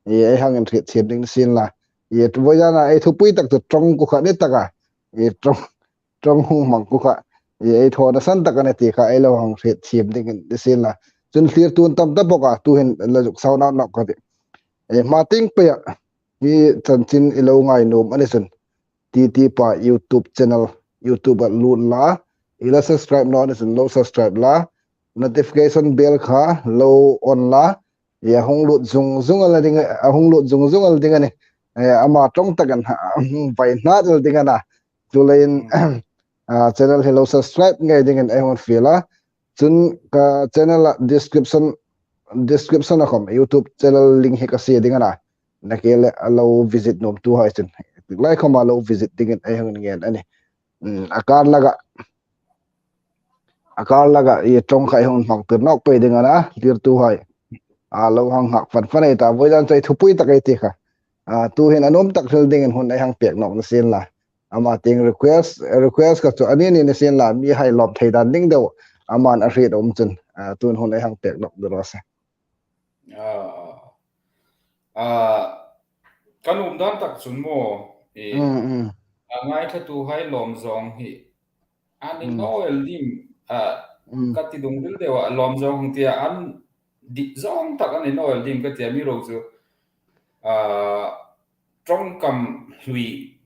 E, ei hang inhriet chiem ding sin la. E, tu voi zana ei thupui tak chu ṭawng kuo kha ni tak a. E, ṭawng, ṭawng hung hmang kuo kha. E, ei thawna san tak a ni ti kha ei lo hang hriet chiem ding ni sin la. Chun thlirtu an tam ta bawk a, tu hin la zuk sau nawk nawk ka ti. E, hma tieng peia hi chanchin i lo ngai nuom a ni chun, T T Pa YouTube channel, YouTube-a lut la, i la subscribe naw ni chun lo subscribe la, notification bell kha lo on la, i a hung lut zung zung a la ding, a hung lut zung zung a la ding a ni. E, ama ṭawng takin ha, hung vai hnat a la ding a na. Chuleiin, a, channel hi lo subscribe ngei dingin ei hung fiel a. Chun ka channel-a description, description-a khawm YouTube channel link hi ka sie ding a na. Nakie le a lo visit nuomtuhai chun, tik lai khawma lo visit dingin ei hang ngen a nih. Mm, a kar laga, a kar laga i ṭawng kha ei hang hmang tir nawk pei ding a na, thlirtuhai. A lo hang nghak fan fan ei ta, voi zan chu ei thupui tak ei ti kha. A, tu hin a nuom tak hril dingin hun ei hang pek nawk ni sien la. Ama tieng request, request kha chu a ni ni ni sien la, mihai lawm thei dan ding deu. Aman a hriet a um chun, a, tun hun ei hang pek nawk ni raw se. A, a, ka nuom dan tak chun maw, e, mm, mm, a ngaithlatuhai lawm zawng hi a ni, mm, naw el dim, a, mm, ka ti dung hril deu a, lawm zawng hang tia an dik zawng tak a ni naw el dim ka ti a, mi ro chu, a, ṭawngkam hlui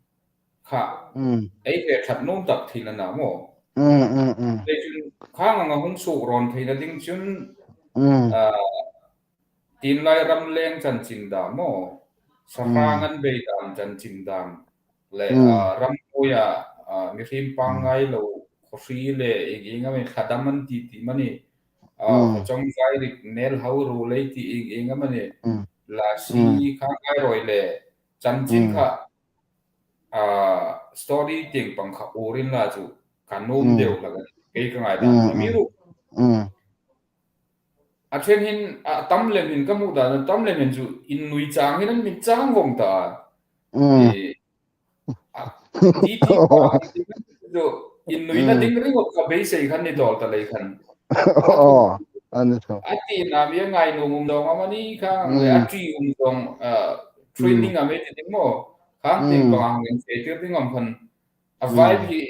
kha, mm, ei hre ṭhat nuom tak thei a na maw. Mm, mm, mm. Kei chun khang anga hung suk rawn theina ding chun, mm, a, tin lai ram leng chanchin dam maw. Sahrang, mm, an bei dan chanchin dam le, mm, a, ram puia, a, mihring pang, mm, ngai lo, khawhri le ieng ieng amanih, thla dam an ti ti amanih, a, mm, khawchawng vai rik nel hau ru lei ti ieng ieng amanih, mm, la si, mm, khang ngai rawi le chanchin, mm, kha, a, story tieng pang kha urin la chu ka nuom, mm, deu hlak a, kei ka ngai dan, mm, a mi, mm, ru. Mm. A ṭhen hin, a tam lem hin ka hmu dan, a tam lem hin chu innui chang hin an mi chang vawng ta. Mm. E, a, ti ti pa, chu innuina, mm, ding ringawt kha beisei khan ni dawl ta lei khan. Oh, a ni tho. A tina mi a ngai nuom um zawng amanih kha, mm, le a ṭi um zawng, a, training, mm, a mi ti ding maw. Khang tieng, mm, pang ang in fe tir ding am khan. A, mm, vibe hi,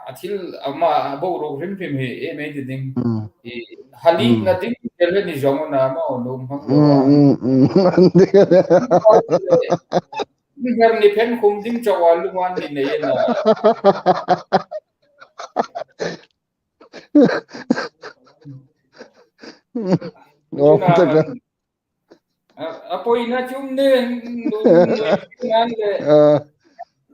a thil ama boruok hrim hrim hi, em ei ti ding. Mm. I, hali, mm, na ding, tel ni zawng na ma, nuom hmang lo, mm, a. Mm, mm. An ding. Ni her ni phen khum ding chaw a lung an ni nei na. Nuom, chuna tak a. An, a, a poina chu um ne, nuom, nuom, nuom, an le. A.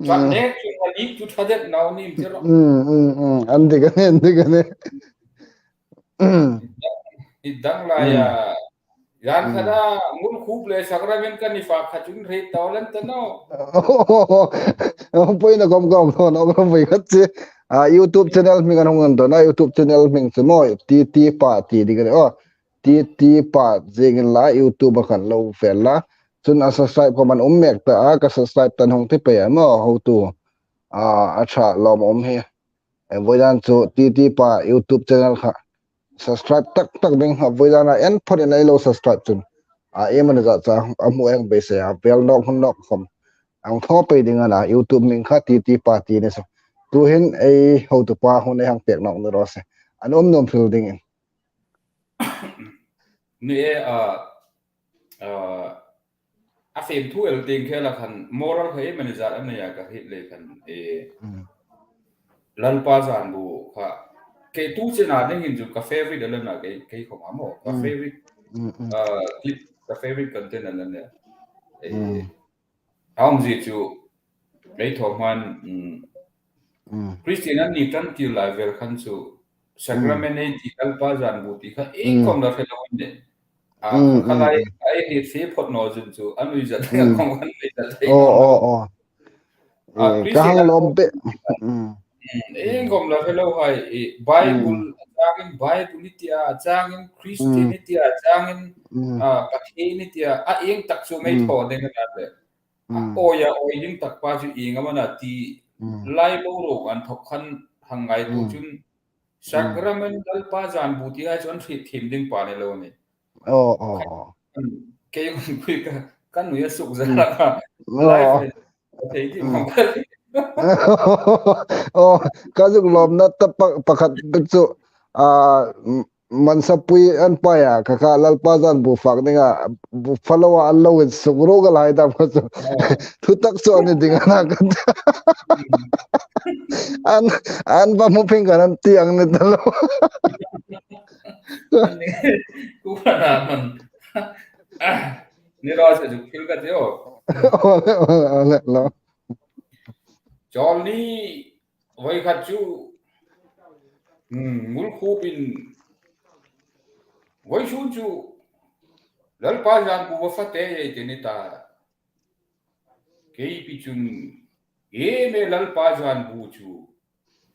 Chan, mm, ne chu a lik chu thadet nau ni ti ro. Mm, mm, mm. An dik a nih, an dik a nih. Mm. dang lai a. Zan khata Ngulkhup le Sakramen kan ni fak kha chun rei ta lan ta naw. Poi na kom kom no no ko poi khat che. A YouTube channel hming an hung an dona YouTube channel hming che maw. Ti ti pa ti di kan. Oh. Ti ti pa zing in la YouTube a kan lo fel la. Chun a subscribe ko man um mek ta a ka subscribe tan hung ti pe a maw ho tu. A a tha lom um hi. E voi dan chu ti ti pa YouTube channel kha subscribe tak tak ding ha voi dan a en phot in ei lo subscribe chun. A em an za cha a mu eng be se a vel nok hun nok khom. Ang tho pe ding ana YouTube hming kha ti ti pa ti ni sa. Tu hin ei ho tu pa hun ei hang pek nok ni ro se. An um nom phil ding in. Ni e a a a fem thu el ting khela khan moral kha em ani zat an nei a ka hriet le khan e Lalpa Zanbu kha ke tu chena ding hin chu ka favorite a lem na ke ke khom a maw ka favorite a clip ka favorite content a lem ne e a um zie chu ei thaw hman Christian an ni tan ti lai vel khan chu Sacrament ei ti Lalpa Zanbu ti kha ei khom la hre lo ne. A kha lai ei hriet fe phot naw zun chu a nui zat le khom khan nui zat le. Oh oh oh. A Christian an lom be. Ei khom la hre lo hai Bible a changin Bible ni tia a changin Christian ni tia a changin a Pathian ni tia a eng tak chu mei thaw ding a le. A oia oi ding tak pa chu eng am ana ti lai bo ro an thok khan hang ngai tu chun Sacrament Lalpa Zanbu ti hai chu an hriet thim ding pa ni lo ni. Oh oh oh. Kei hun kui ka kan nuia suk za la ka. Lai thei ti ma ka. Oh ka zuk lom na ta pakhat chu a Mansapui an paia ka ka Lalpa Zanbu fak dinga bu falo a lo in suk ro ka lai dam ka chu. Thu tak chu ani ding ana ka. An an ba mu phing ka nan ti ang ni ta lo. Ku ka na man. Ni ro se ju phil ka ti o. Ole ole ole lo. Chol ni Voi khat chu Ngulkhupin voi sun chu Lalpa Zanbu va fate ei ti ni ta. Kei pi chun e me Lalpa Zanbu chu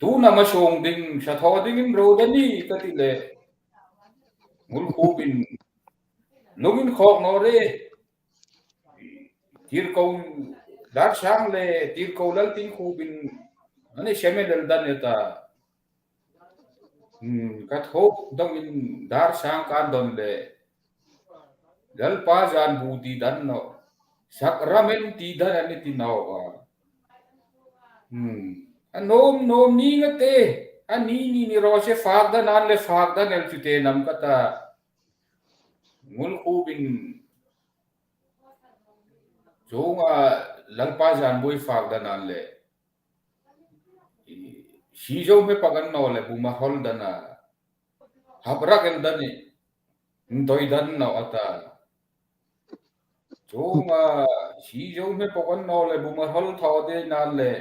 tu na ma song ding sa thaw ding in ro da ni ka ti le. Ngulkhupin lungin khok naw re. Tirko Darsang le Tirko Laltingkhupin ani semen lel dan e ta. Ka thok dongin Darsang kan don le Lalpa Zanbu ti dan naw. Sacrament ti dan ani ti naw a. A nom nom ni nga te. Ani ni ni ro se fak dan an le fak dan el chu te nam ka ta. Ngulkhupin Chunga Lalpa Zanbu fak dan an le. Sizo me pakan naw le buma hol dana. Habrak el dani. Ndoi dan naw ata. Chunga sizo me pakan naw le buma hol thaw de nan le.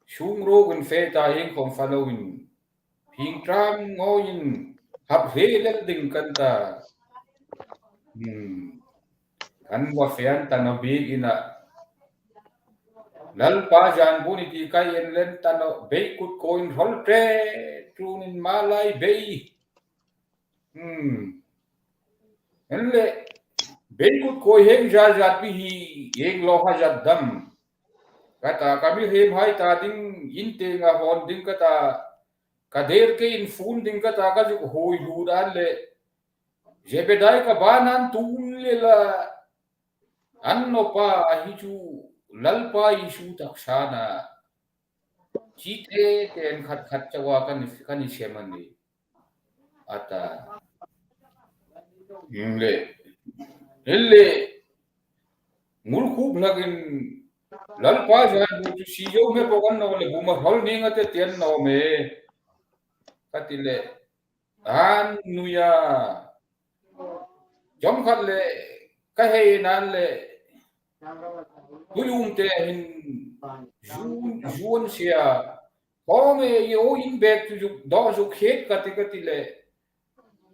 Sung ro gun fe ta ing khom falo in. Phingṭam ngawin hap hre lel ding kan ta. Kan va fe an ta naw bik ina. Lalpa Zanbu ni ti kai en len ta naw bei kut koin hol tre tunin malai bei. En le bei kut koi heng zat zat bi hi eng lo ha zat dam. Ka ta ka mi hem hai ta ding in te nga hon ding ka ta Ka der ke in fun ding ka ta ka zuk hui hu dan le. Zebedai ka ba nan tun le la. An no pa a hi chu Lalpa Isu tak sana. Chi te ten khat khat chawa kan kan i sem an ni. Ata. Ing le. Ing le. Ngul khup hlakin Lalpa Zanbu chu si zo me po kan no le buma hol ni nga te tian no me. Ka ti le. An nuya. Jom khat le ka hei nan le. Tuyum te hin zun zun sia. Ko me yo in bek tu zuk do zuk het ka ti ka ti le.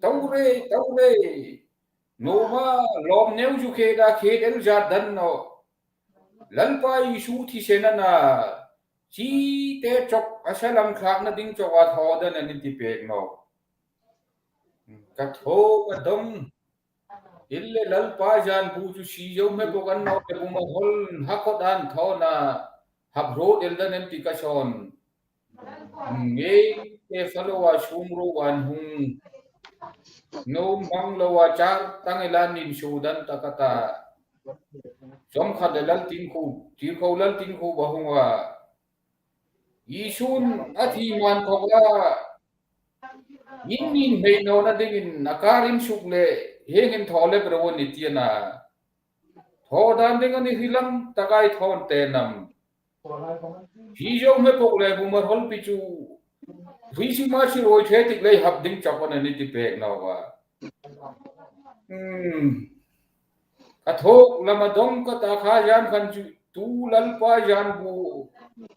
Tore, tore. Numa lawm neu chu kheda khet el zat dan naw. Lalpa Isu thisen a na. Chite chawk a salam thlakna ding chawk a thaw dan a ni ti pek naw. Ka thaw ka dawng. Ile Lalpa zan bu chu si zo me pok an naw te bu ma hol ha kot an thaw na. Hap ro el dan en ti ka son. Ngei te falo a sum ro wan hung. No mang lo a char tang ila nin su dan ta ka ta. Som khat le lal tin khu, tir kho lal tin khu ba hung wa. Isun a thi man khok la. Nin nin hei no na dingin a karin suk le hengin thaw le bro ni ti a na. Thaw dan ding a ni hi lam takai thawn te nam. Hi zo me pok le bu ma hol pi chu. Hi si ma si roi the tik le hap ding chak a na ni ti pek naw wa. Hmm. Ka thok lama dawng ka ta kha zan khan chu tu Lalpa zan bu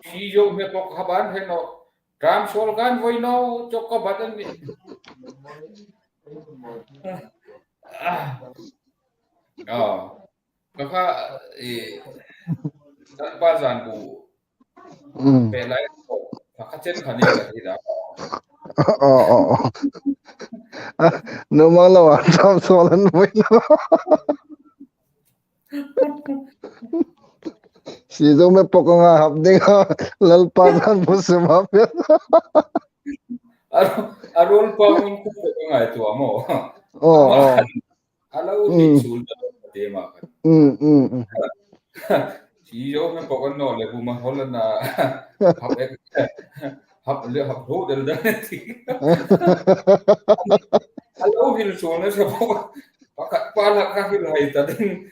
si zo me pok ha ban he naw. Tram sol kan voi naw chok ka bat an ni. Ah. Ah. Ka kha, eh, Lalpa zan bu. Mm. Pe lai ko. Ka kha chen kha ni ka hi da. Oh, oh, oh. Ah, no mang lo a tram sol an voi naw. Si zo me pok anga hap ding a, Lalpa zan bu sum hap. A, a rol pa ngun ku pok anga tu amo. Oh, oh. A lo ni sul ta te ma. Mm, mm, mm. Si zo me pok an naw le bu ma hol na. Hap ek. Hap le hap ro del da ti. A lo hil so na sa pok. Pakhat pa la ka hil hai ta ding.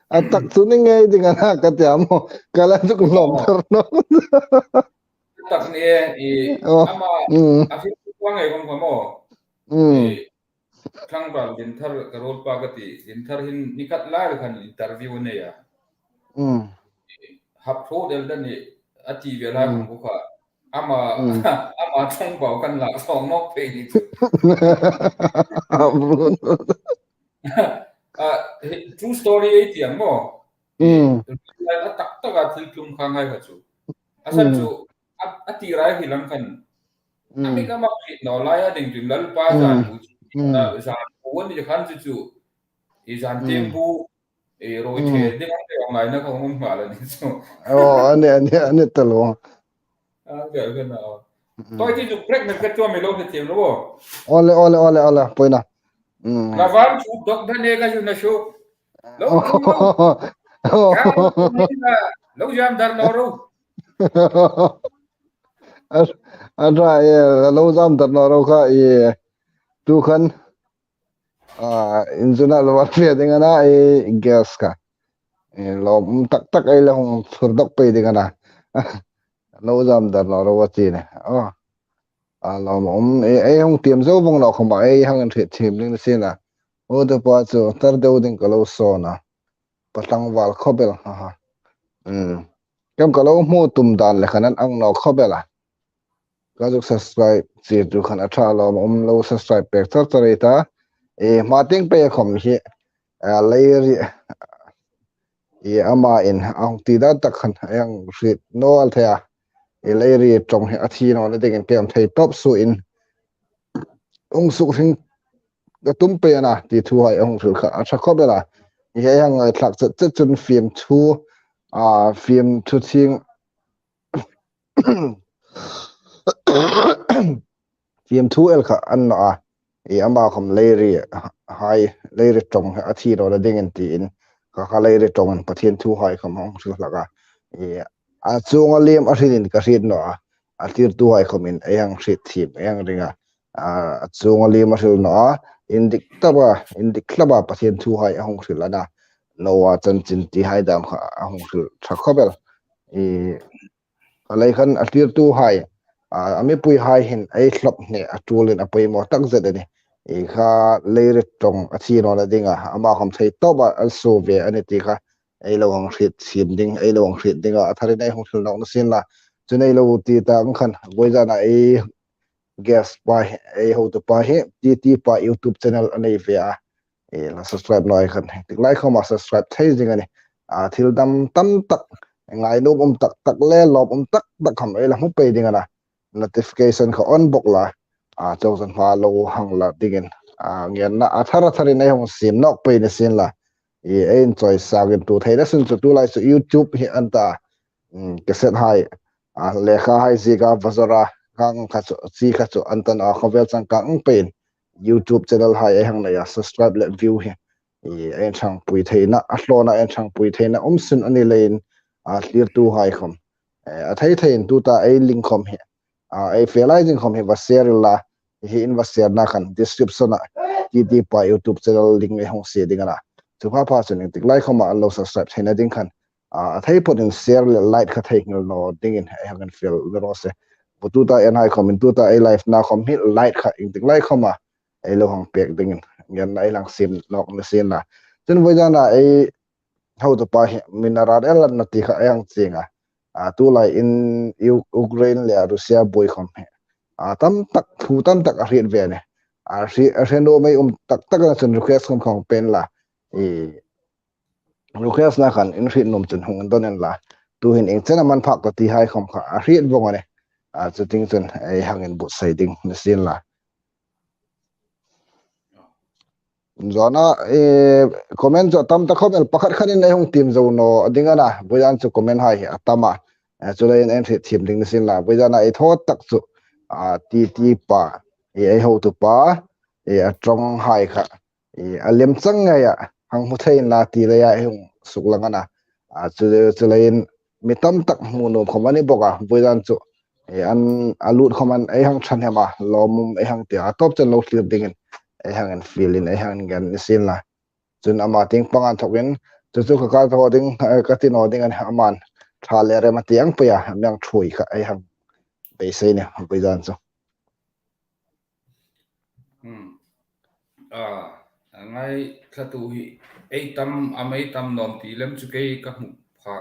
A tak chu ni ngei ding a na ka ti amo. Ka la zuk lawm thar naw. Tak ni e, i, oh, ama, mm, a film pa ngai kong kamo. Mm. I, Tlangval Dinthar, ka rol pa ka ti, Dinthar hin ni khat lai khan interview nei a. Mm. Hap tho del dan ni a ti ve lai kong kha. Ama, mm, ama tlangval kan la song nok pe ni chu. Ah, true story ei ti ang mo. Mm. A tak tak a thil tlung khang hai kha chu. A san chu, a, a ti rai hi lang khan. Mm. A mi ka mak hi no lai a ding chu Lalpa zan bu chu. Mm. A zan bu ni khan chu chu. I zan tieng bu. I roi the ding ang te ong lai na ka ong ma la ni chu. Oh, a ni, a ni, a ni ta lo. A, ka, ka na. Mm. Toi ti chu break na ka tua mi lo ka tieng lo. Ole, ole, ole, ole, poi na. Mm. Na van chu dok da ne ka chu na chu. Lo, lo, lo. Oh. Ka, lo zam dar lo ro. A, a ra, e, lo zam dar naw ro kha, e, tu khan, a, inzuna lo va fe ding a na, e, gas kha. E, lawm tak tak ei la hung thur dok pei ding a na. Lo zam dar naw ro va ti ne. Oh. A lawm um, e, ei hung tiam zo vong lo khawm a, ei hang inhriet thiem ding si na. O, tu pa chu tar deu ding ka lo sawn a. Pa tlangval khawp el, ha, ha. Mm. Kem ka lo hmu tum dan le khan an ang naw khawp el a. Ka zuk subscribe chie tu khan a ṭha lawm um lo subscribe pek char char ei ta. E, hma tieng pei khawm hi, a, Leiri, e, ama in a hung ti dan tak khan a hang hriet naw el thei a. E, Leiri ṭawng hi a thi nawna dingin kem thei tawp suoin. Hung suk hring ka tum pei a na, ti thu hai a hung hril kha a ṭha khawp el a. Hi hei hang ngaithlak chet chet chun fiemthu, a, fiemthu thieng, fiemthu el kha an naw a. I ama khawm Leiri hai, Leiri ṭawng a thi nawna dingin tiin, kha kha Leiri ṭawngin Pathien thu hai khawm a hung hril hlak a. I a chunga liem a hrilin ka hriet naw a. A tirtu hai khawmin ei hang hriet thiem, ei hang ring a. A, a chunga liem a hril naw a, indik tawpa, indik hlapa Pathien thu hai a hung hril a na. Noah chanchin ti hai dam kha a hung hril ṭha khawp el. I, a lei khan a tirtu hai, a, a mipui hai hin ei hlawp hneh a ṭulin a poimaw tak zet a nih. I kha Leiri ṭawng a thi nawna dinga, ama khawm thei tawpa an suo ve a ni ti kha ei lo hang hriet thiem ding, ei lo hang hriet dinga, a tharin ei hung hril nawk ni sien la. Chun ei lo ti ta ang khan, vawizana ei guest pa hi, ei hotupa hi, T T pa YouTube channel a nei ve a. E, la subscribe naw ei khan, tik lai khawma subscribe thei zing a nih. A, thil dam tam tak, ngainuom um tak tak le, lawmum tak tak khawm ei la hmu pei ding a na. Notification kha on bawk la. A, chawk zan hma lo hang la dingin. A, ngenna a thar a tharin ei hung siem nawk pei ni sien la. E, ei inchawisangin tu theina sun chu tulai chu YouTube hi an ta. Mm, cassette hai, a, lekha hai zieka va zawra, kang kha chu, chi kha chu, an tan a khawvel changkang ang peiin YouTube channel hai ei hang nei a, subscribe le view hi. E, ei ṭhangpui theina, a hlawna ei ṭhangpui theina um sun a ni leiin, a, thlirtu hai khawm. E, a thei theiin tuta ei link khawm hi. A, ei fe lai zing khawm hi va share la, hi in va share na khan description-a T T pa YouTube channel link ei hung sie ding a na. Chu pha pha chun in tik lai khawma an lo subscribe theina ding khan. A, a thei phawtin share le like kha thei nghal naw dingin ei hang infiel ni raw se. Bo tuta en hai khawmin tuta ei live na khawm hi like kha in tik lai khawma ei lo hang pek dingin. Ngenna ei hang siem nawk ni sien la. Chun vawizana ei hotupa hi min a rat el an na ti kha ei hang chieng a. A, tulai in U-, Ukraine le Russia buoi khawm hi. A, tam tak, thu tam tak a hriet ve a nih. A, hri-, a hre nuom ei um tak tak a na chun request khawm khawm pen la. E, request na khan in hriet nuom chun hung indawn inla. Tuhin ieng chen am an phak ka ti hai khawm kha a hriet vawng a nih. A, chuting chun ei hang inbuotsai ding ni sien la. Zawna, e, comment chu tam tak khawm el pakhat khanin ei hung tiem zo naw ding a na. Vawizan chu comment hai hi a tam a. E, chuleiin ei hriet thiem ding ni sien la. Vawizana ei thaw tak chu, a, T T pa, e, ei hotupa, e, a ṭawng hai kha. E, a lem chang ngeia hang hmu thei inla ti leia ei hung suklang a na. A, chu, chuleiin mi tam tak hmu nuom khawm a ni bawk a, vawizan chu. E, an, a lut khawm an ei hang ṭhahnem a, lawmum ei hang ti a, a tawp chun lo thlir dingin ei hang infielin ei hang ngen ni sien la. Chun ama tieng pang an thawkin, chu chu ka kal thaw ding, e, ka ti naw ding a nih, aman ṭha le rem a ti ang pei a, a mi hang ṭhuoi kha ei hang beisei nih, vawizan chu. Hmm. A, a ngaithlatu hi ei tam, a mi ei tam nawm ti lem chu kei ka hmu pha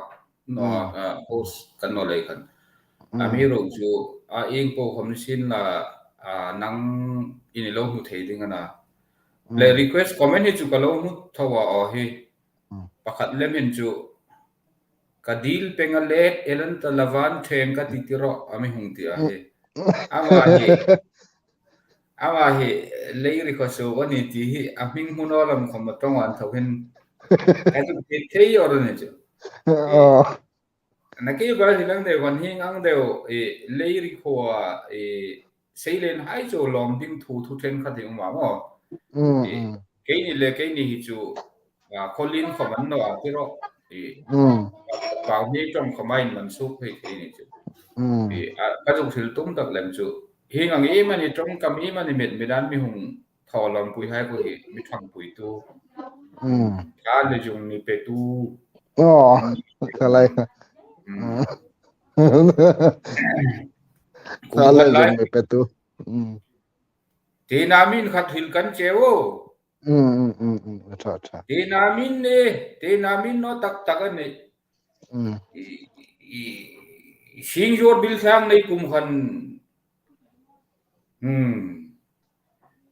naw, hmm, a, post kan naw lei khan. Hmm. Amiruokchu, a, ieng po khawm ni sien la, a, nangin i lo hmu thei ding a na. Hmm. Le request comment hi chu ka lo hmu tho a, aw hi. Hmm. Pakhat lem hin chu, ka dil peng a let, el an ta la van theng ka ti ti rawh, a mi hung ti a hi. Hmm. Ama hi, ama hi, Leirikhaw suok a ni ti hi, a hming hmu naw lam khawm a ṭawng an tho hin. Ka zuk ti thei aw ro ni chu. Oh. Na kei ba hi lang deu, van hing ang deu, e, Leirikhaw a, e, Seilen hai chu lawm ding thu, thu ṭhenkhat hi um a maw. Mm, e, mm. Keini le keini hi chu, a, khaw lien khawm a ni naw a ti rawh. E, mm. Pau hi ṭawng khawm a inman suok phei thei ni chu. Mm. E, a, ka zuk hril tum tak lem chu. Hieng ang iemani ṭawngkam iemani met met an mi hung thaw lawmpui hai khu hi mi ṭhangpuitu. Mm. Ṭha le zung mi petu. Oh, mm. Ka lai. Mm. Mm. Ṭha le zung mi petu. Mm. Tina min khat hril kan che u. Mm, mm, mm, mm. Ṭha, ṭha. Tina min ne, tina min naw tak tak a nih. Mm. I, i, i, Singzor bil thlang nei kum khan. Hmm.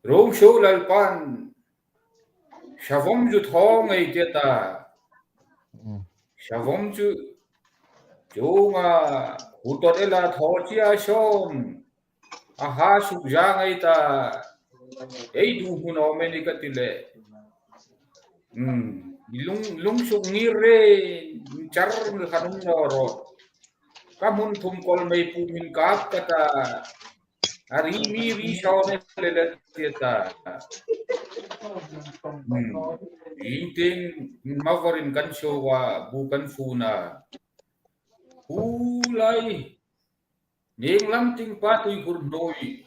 Rong Sho Lalpan Savawm chu thaw ngei ti ta. Mm. Savawm chu chunga hutot ela thaw chi a sawn. A ha suk za ngei ta. Ei du hun awm e ni ka ti le. Hmm. Lung, lung suk ngir re, char mi khan um naw ro. Ka hmun thum kol mei pu min kap ka ta. A ri mi ri sawn e le le ti ta. Hmm. Ieng ting mavarin kan show a, bu kan fun a. Hu lai. Ning lam ting pa tui khur hnoi.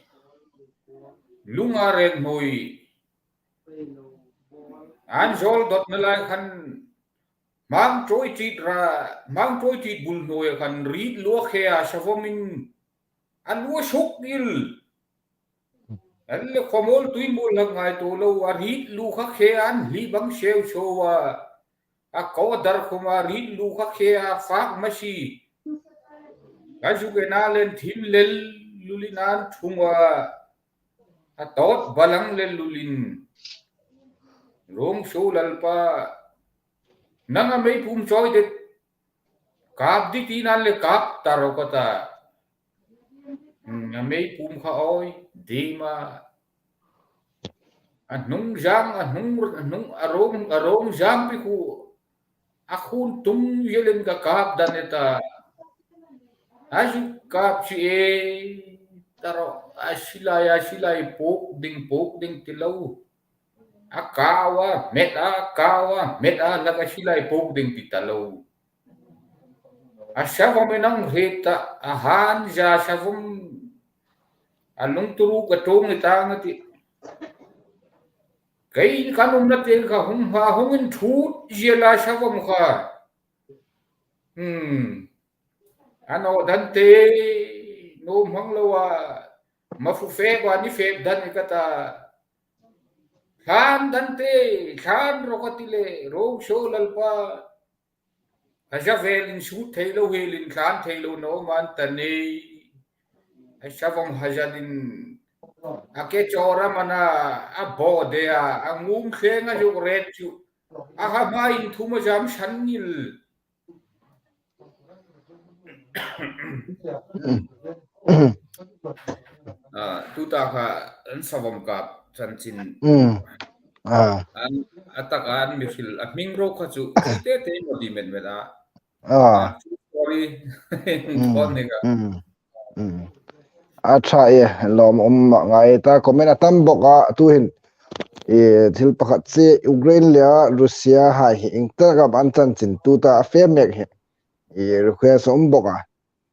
Lunga reng hnoi. An zol dot na lai khan. Hmang troi tit ra, hmang troi tit bul hnoi khan rit lua khe a Savawmin. A lua suk il. An le khawmawl tui mawl hak ngai to lo, a rit lu kha khe an hli bang seu seu a. A ko dar khum a rit lu kha khe a fak masi. Ka zuk en a len thim lel lulin an thunga a tawt balang le lulin, Rong Sho Lalpa, nang a meipum chawi det, kap di ti nan le kap ta ro ka ta. Hmm, a meipum kha awi dima. A hnung zang, a hnung, a hnung, a rong, a rong zang pi khu. A khun tum yelin ka kap dan e ta. A zuk kap si e ta ro. A silai, a silai pok ding, pok ding ti lo. A kawa, met a, kawa, met a, lak a silai pok ding ti ta lo. A savom inang hre ta, a han za savom, a lungturu ka tong i tang a ti. Kei kan umna te ka hung ha, hung in thut zia la savom kha. Hmm. Ano dan te, no hmang lo a, ma fu fe ba ni fe dan i ka ta. Thlan dan te, thlan ro ka ti le, Rong Sho Lalpa. A za velin sut thei lo, helin thlan thei lo no man ta nei. A savom hazadin. A ke chora mana, a bo de a, a ngum khenga zuk ret chu. A ha ma in thuma zam san ngil. Ah, tuta kha an savom kap chanchin. Mm. Ah. An atak an mi hril a hming ro kha chu te te mo di met met a. Ah. Ah, sorry. Mm. Kon ni ka. Mm. Mm. A tha e, lawm um ma ngai ta, comment a tam bok a, tu hin. E, thil pakhat che, Ukraine le Russia hai hi, ieng taka an chanchin, tuta a fe mek hi. E, request um bok a.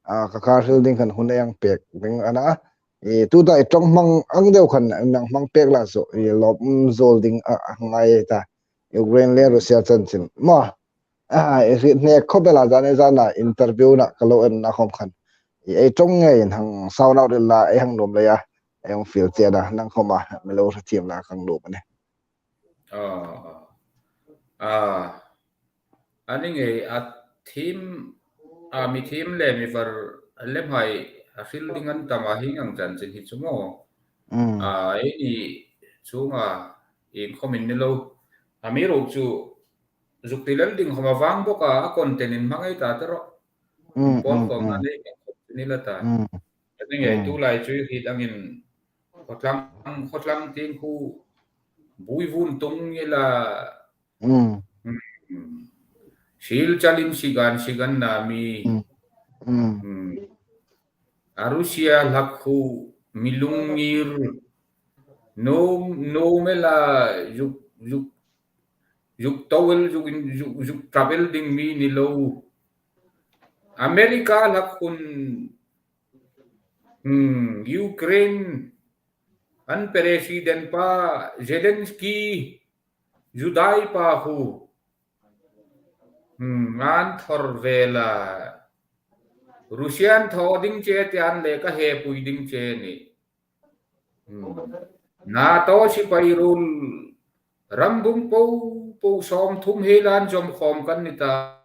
A, ka kar hril ding khan hun a hang pek ding a na. E, tuta i ṭawng hmang ang deu khan nang hmang pek la so, e, lawm um zuol ding a, a ngai ta. Ukraine le Russia chanchin. Ma, a, e, hriet hne khop el a zan e zan a interview na ka lo en na khom khan. E, ei ṭawng ngei in hang sound out la, ei hang nuom lei a. Ei hang feel che da, nang khom a, mi lo hre thiem la kang nuom a ni. Ah, ah. A ni ngei a thiem, a mi thiem le mi var lem hai a hril ding an tam a hi ngang chanchin hi chu maw. Mm. A, ei ni chunga ieng khom in ni lo. A mi ro chu zuk ti lel ding khom a vang bok a, a content in hmangai ta te ro. Mm, pawl mm, khom mm. A nei ka khom ni la ta. Mm. A ni ngei Mm. tu lai chu hi dangin khotlang, khotlang ting khu bui vun tung ngi la. Mm. Mm. Sil chalin sigan, sigan na mi. Mm. Mm. Mm. A Russia hlak khu mi lung ngir. No, no me la zuk, zuk, zuk towel, zuk in, zuk, zuk travel ding mi ni lo. America hlak khun, hmm, Ukraine an president pa Zelensky, Judai pa khu, hmm, an thor vela. Russian thaw ding che te an le ka hepui ding che ni. Hmm. NATO sipai ruol rambung po po sawmthum hi lan zom khom kan ni ta.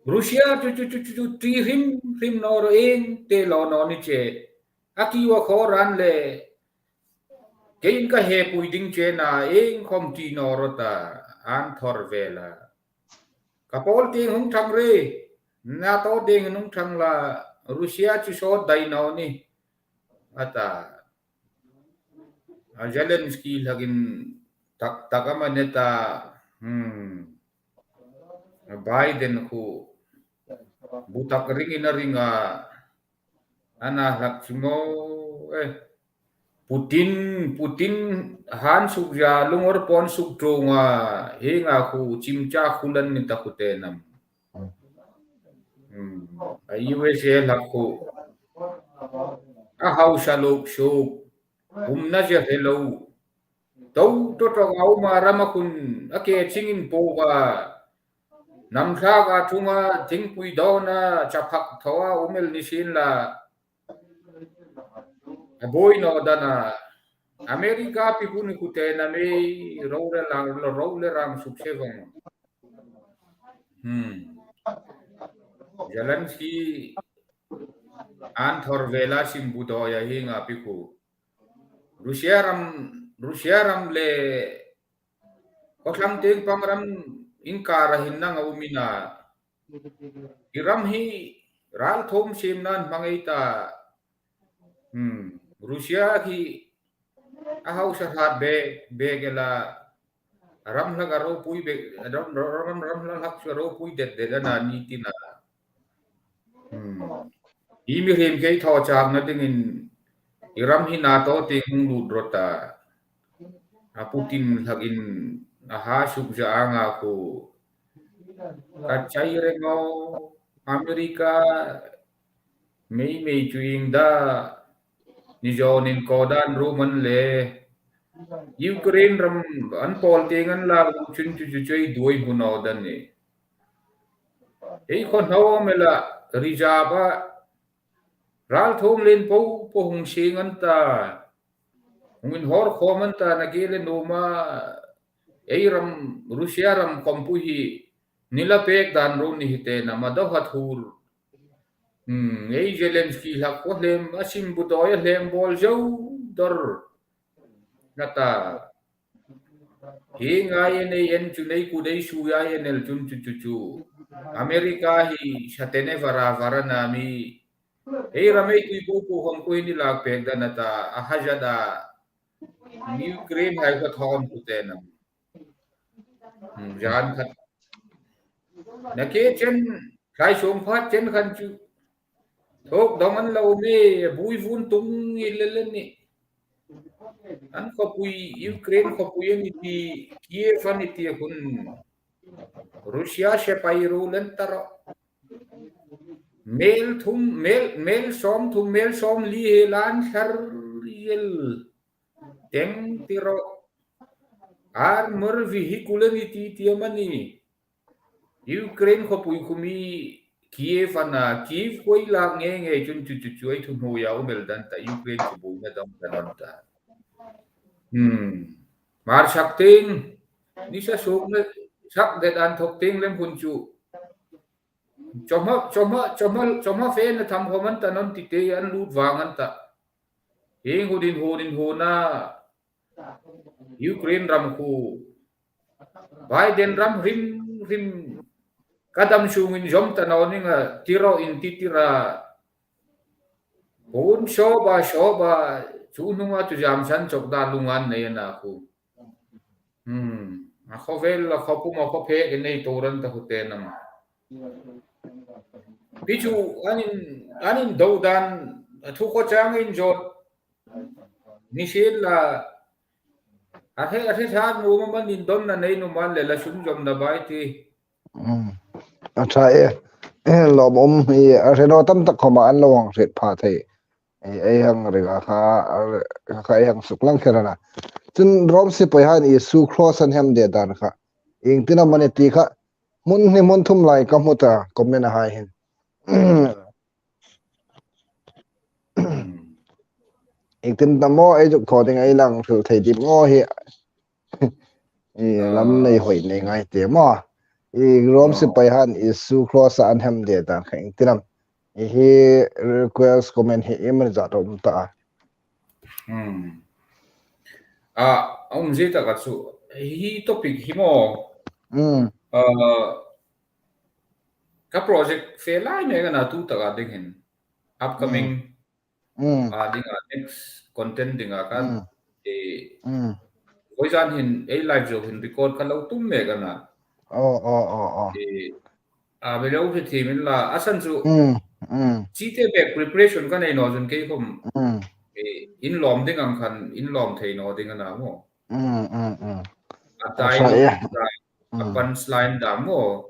Russia chu chu chu chu chu ti hrim hrim naw ro, ieng te lo naw ni che. A kiwa kho ran le kein ka hepui ding che na, ieng khom ti naw ro ta, an thor vela. Ka pawl tieng hung thang re, NATO tieng hung thang la, Russia chu sawt dai naw ni. A ta. A Zelensky hlakin tak tak a ma ne ta, hmm. Biden khu bu tak ringin a ring a, ana hlak chu maw, eh. Putin, Putin han suk zia lungor pon suk ṭawnga, hienga khu chimcha khulan ni ta khu te nam. Hmm. A U S A hlak khu. A hausa luk suk. Umna zia hre lo. To, to, to, a um a rama khun, a ke chingin po va. Namthlak a thunga, thingpui dawna, chaphak thawa, um el ni sin la. A boi naw dana. America pi hun khu te na mi, ro le lang, ro le rang suk se vong. Hmm. Zelensky an thawr vela sim bu dawi a hi nga pi khu. Russia ram, Russia ram le khawtlang tieng pang ram inkara hin nang a um ina. I ram hi ral thum sim nan hmangai ta. Hmm. Russia hi a hausa hrat be, be gela ram hlak a ropui be, ram, ram, ram, ram hlak chu a ropui det det a na ni tina. Hmm. I mihriem kei thaw chakna dingin i ram hi NATO tieng hung lut rawt a. A Putin hlakin a ha suk za anga khu. Ka chai rengo America mei mei chu ing da ni zawnin ko dan ru man le. Ukraine ram an pawl tieng an lak chun chu chu chu ei duai hmu naw dan ni. Ei khaw hnaw mela reserve a ral thum len po po hung sing an ta. Hung inhawr khawm an ta na ke le numa ei ram Russia ram khawmpui hi ni la pek dan ro ni hi te na ma do ha thur. Hmm, ei Zelensky hlak ko hlem a sim bu dawi a hlem bawl zo dor. Na ta. Hi ngai en ei en chu nei ku dei su ya en el chun chu chu chu. America hi satene vara vara na mi. Ei ram ei tui pu pu hong ku hi ni lak pek dan a ta a ha za da. Ukraine hai ko thon ku te na. Hmm, jan khat. Na ke chen, kai song phat chen khan chu. Thok dong an lo me, bui vun tung i le le ni. An khawpui, Ukraine khawpui an i ti, Kiev an i ti hun. Russia sepai ru len ta ro. Mel thum, mel, mel sawm thum, mel sawm li he lan thar yel. Teng ti ro. Armor vehicle ni ti ti a mani. Ukraine khawpui khumi Kiev a na, Kiev koi la nge nge chun chu chu chu ei thu hnuoia um el dan ta, Ukraine chu buoina dam ta dan ta. Hmm. Mar sak ting, ni sa suk na sak det an thok ting lem hun chu. Choma, choma, choma, choma fe na tham khawm an ta non ti te an lut vang an ta. Hing hudin hudin huna Ukraine ram khu Biden ram hrim hrim ka dam sungin zom ta naw ning a ti ro in ti ti ra. Hun so ba so ba chu hnunga chu zam san chok da lungan nei na khu. Hmm. A khawvel, a khawpum, a khawphe ke nei to ran ta khu te nam. Pi chu anin, anin do dan, a thu ko chang in zot. Ni sil la, a he, a he sa nu ma man in don na nei nu man le la sum zom na bai ti. Hmm. A tha e, e, lawm um hi, a hre naw tam tak khawma an lo hang hriet pha thei. Ei, ei hang ring a kha, a, kha ei hang suk lang kher a na. Chun Rom sipai han Isu cross an hem de dan kha. Ieng tin am a ni ti kha. Hmun hni hmun thum lai ka hmu ta, comment a hai hin. Ieng tin am maw ei zuk thaw ding ei lang hril thei dim maw hi. I lam nei hoi nei ngai te maw. I Rom sipai han Isu cross an hem de dan kha ieng tin am. I hi request comment hi i man za rom ta. Hmm. A, um zi ta ka chu. Hi topic hi maw. Hmm. A, ka project fe lai me ka na tu ta ka ding hin. Upcoming. Hmm. A ding a next content ding a kan. Hmm. E, hmm. Voizan hin ei live zo hin record ka lo tum me ka na. Oh, oh, oh, oh. E, a, ve lo hre thim in la, a san chu. Hmm, hmm. Chi te bek preparation ka nei naw zun kei khom. Hmm. E, in lawm ding ang khan, in lawm thei naw ding a na maw. Hmm, hmm, hmm. A tai lo, a punchline da maw.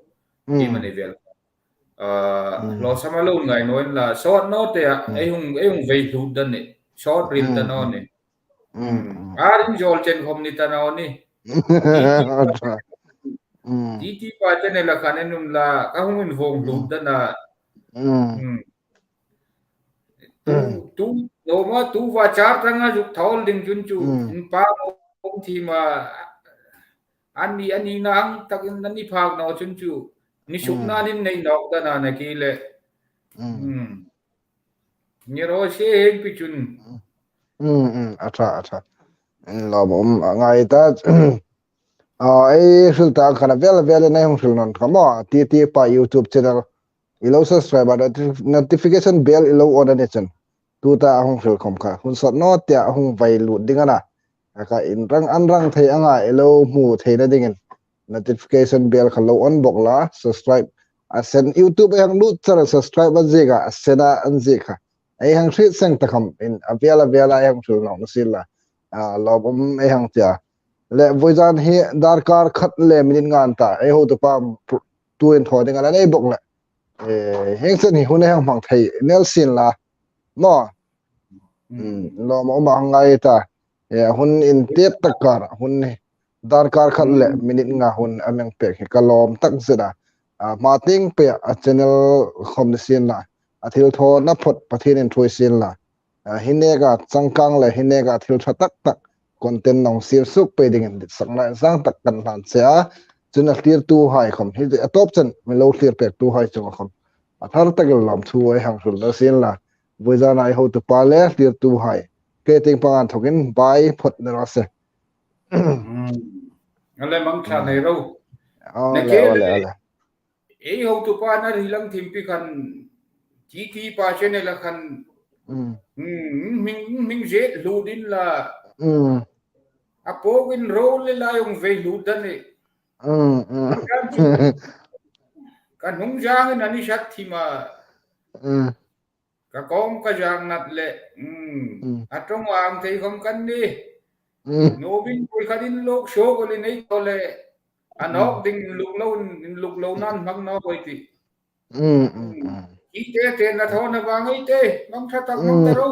Hmm. Ti mani vel. A, lo sama lo ngai naw in la, sawt naw te a, ei hung, ei hung vei hlut dan ni. Sawt ril ta naw ni. Mm. A ring zol chen khom ni ta naw ni. Ti ti pa chen la khan en um la, ka hung in vong hlut dan a. Mm. Tu, tu, lo ma tu va char tanga zuk thawl ding chun chu. Mm. In pa om thi ma, an ni, an ni nang tak in an ni phak naw chun chu. Ni suk na nin nei nawk dan a na ki le. Mm. Mm. Ni ro se heng pi chun. Mm, mm, a ṭha, a ṭha. Mm, lawmum a ngai ta. A, ei hril ta khan a vel vel nei hung hril nawn kha maw. Ti ti pa YouTube channel. I lo subscribe a notif-, notification bell i lo on a ni chun. Tuta a hung hril khom kha. Hun sawt naw tia a hung vai lut ding a na. A kha in rang an rang thei anga i lo hmu theina dingin. Notification bell kha lo on bawk la, subscribe. A sen YouTube a hang lut char subscribe an ziek a, a sen a an ziek kha. Ei hang hriet seng ta khom in a vel a vel a ei hang hril nawn si la. A, lawmum ei hang tia. Le voizan hi darkar khat le minute nga an ta. Ei hotupa pr-, tu in thaw ding a la nei bawk le. E, heng chen hi hun ei hang hmang thei. Nel sin la. Maw. Mm. Mm, lawmum a ngai ta. E, hun in tiet tak kar. Hun ni. Darkar khat le Mm. minute nga hun a meng pek hi ka lawm tak zet a. A, hma ting pe a channel khom ni sin la. A thil thaw na phot Pathien in ṭhuoi sin la. A, hi neka changkang le hi neka thil ṭha tak tak content nong sir suk pe dingin ditsak lai sang tak kan hlan che a. Chun a thlirtu hai khom hi a tawp chen mi lo thlir pek tu hai chung khom. A thar takin lawm thu ei hang hril naw sin la. Voizan ei hotupa le thlirtu hai. Kei ting pangan thokin bai phot ni raw se. Mm. Ale mang ṭha nei ro. Ole, ole, ole. Ei hotupa na ri lang thim pi khan T T pa channel a khan. Mm. Mm, hming, hming zet hlut in la. Mm. A pawk in ro le lai hung vei hlut dan e. Mm, mm. Kan chu, kan hung zang in a ni sat thim a. Mm. Ka kawng ka zang nat le. Mm. Mm. A ṭawng ang thei khom kan ni. Mm. Nuom in pui khat in lok sawk ol in ei thaw le. A nawk ding in luk lo, in luk lo nan hmang nawk ei ti. Mm, mm, mm. Hi te te na thaw na vang ei te, mang ṭha tak mang ta ro.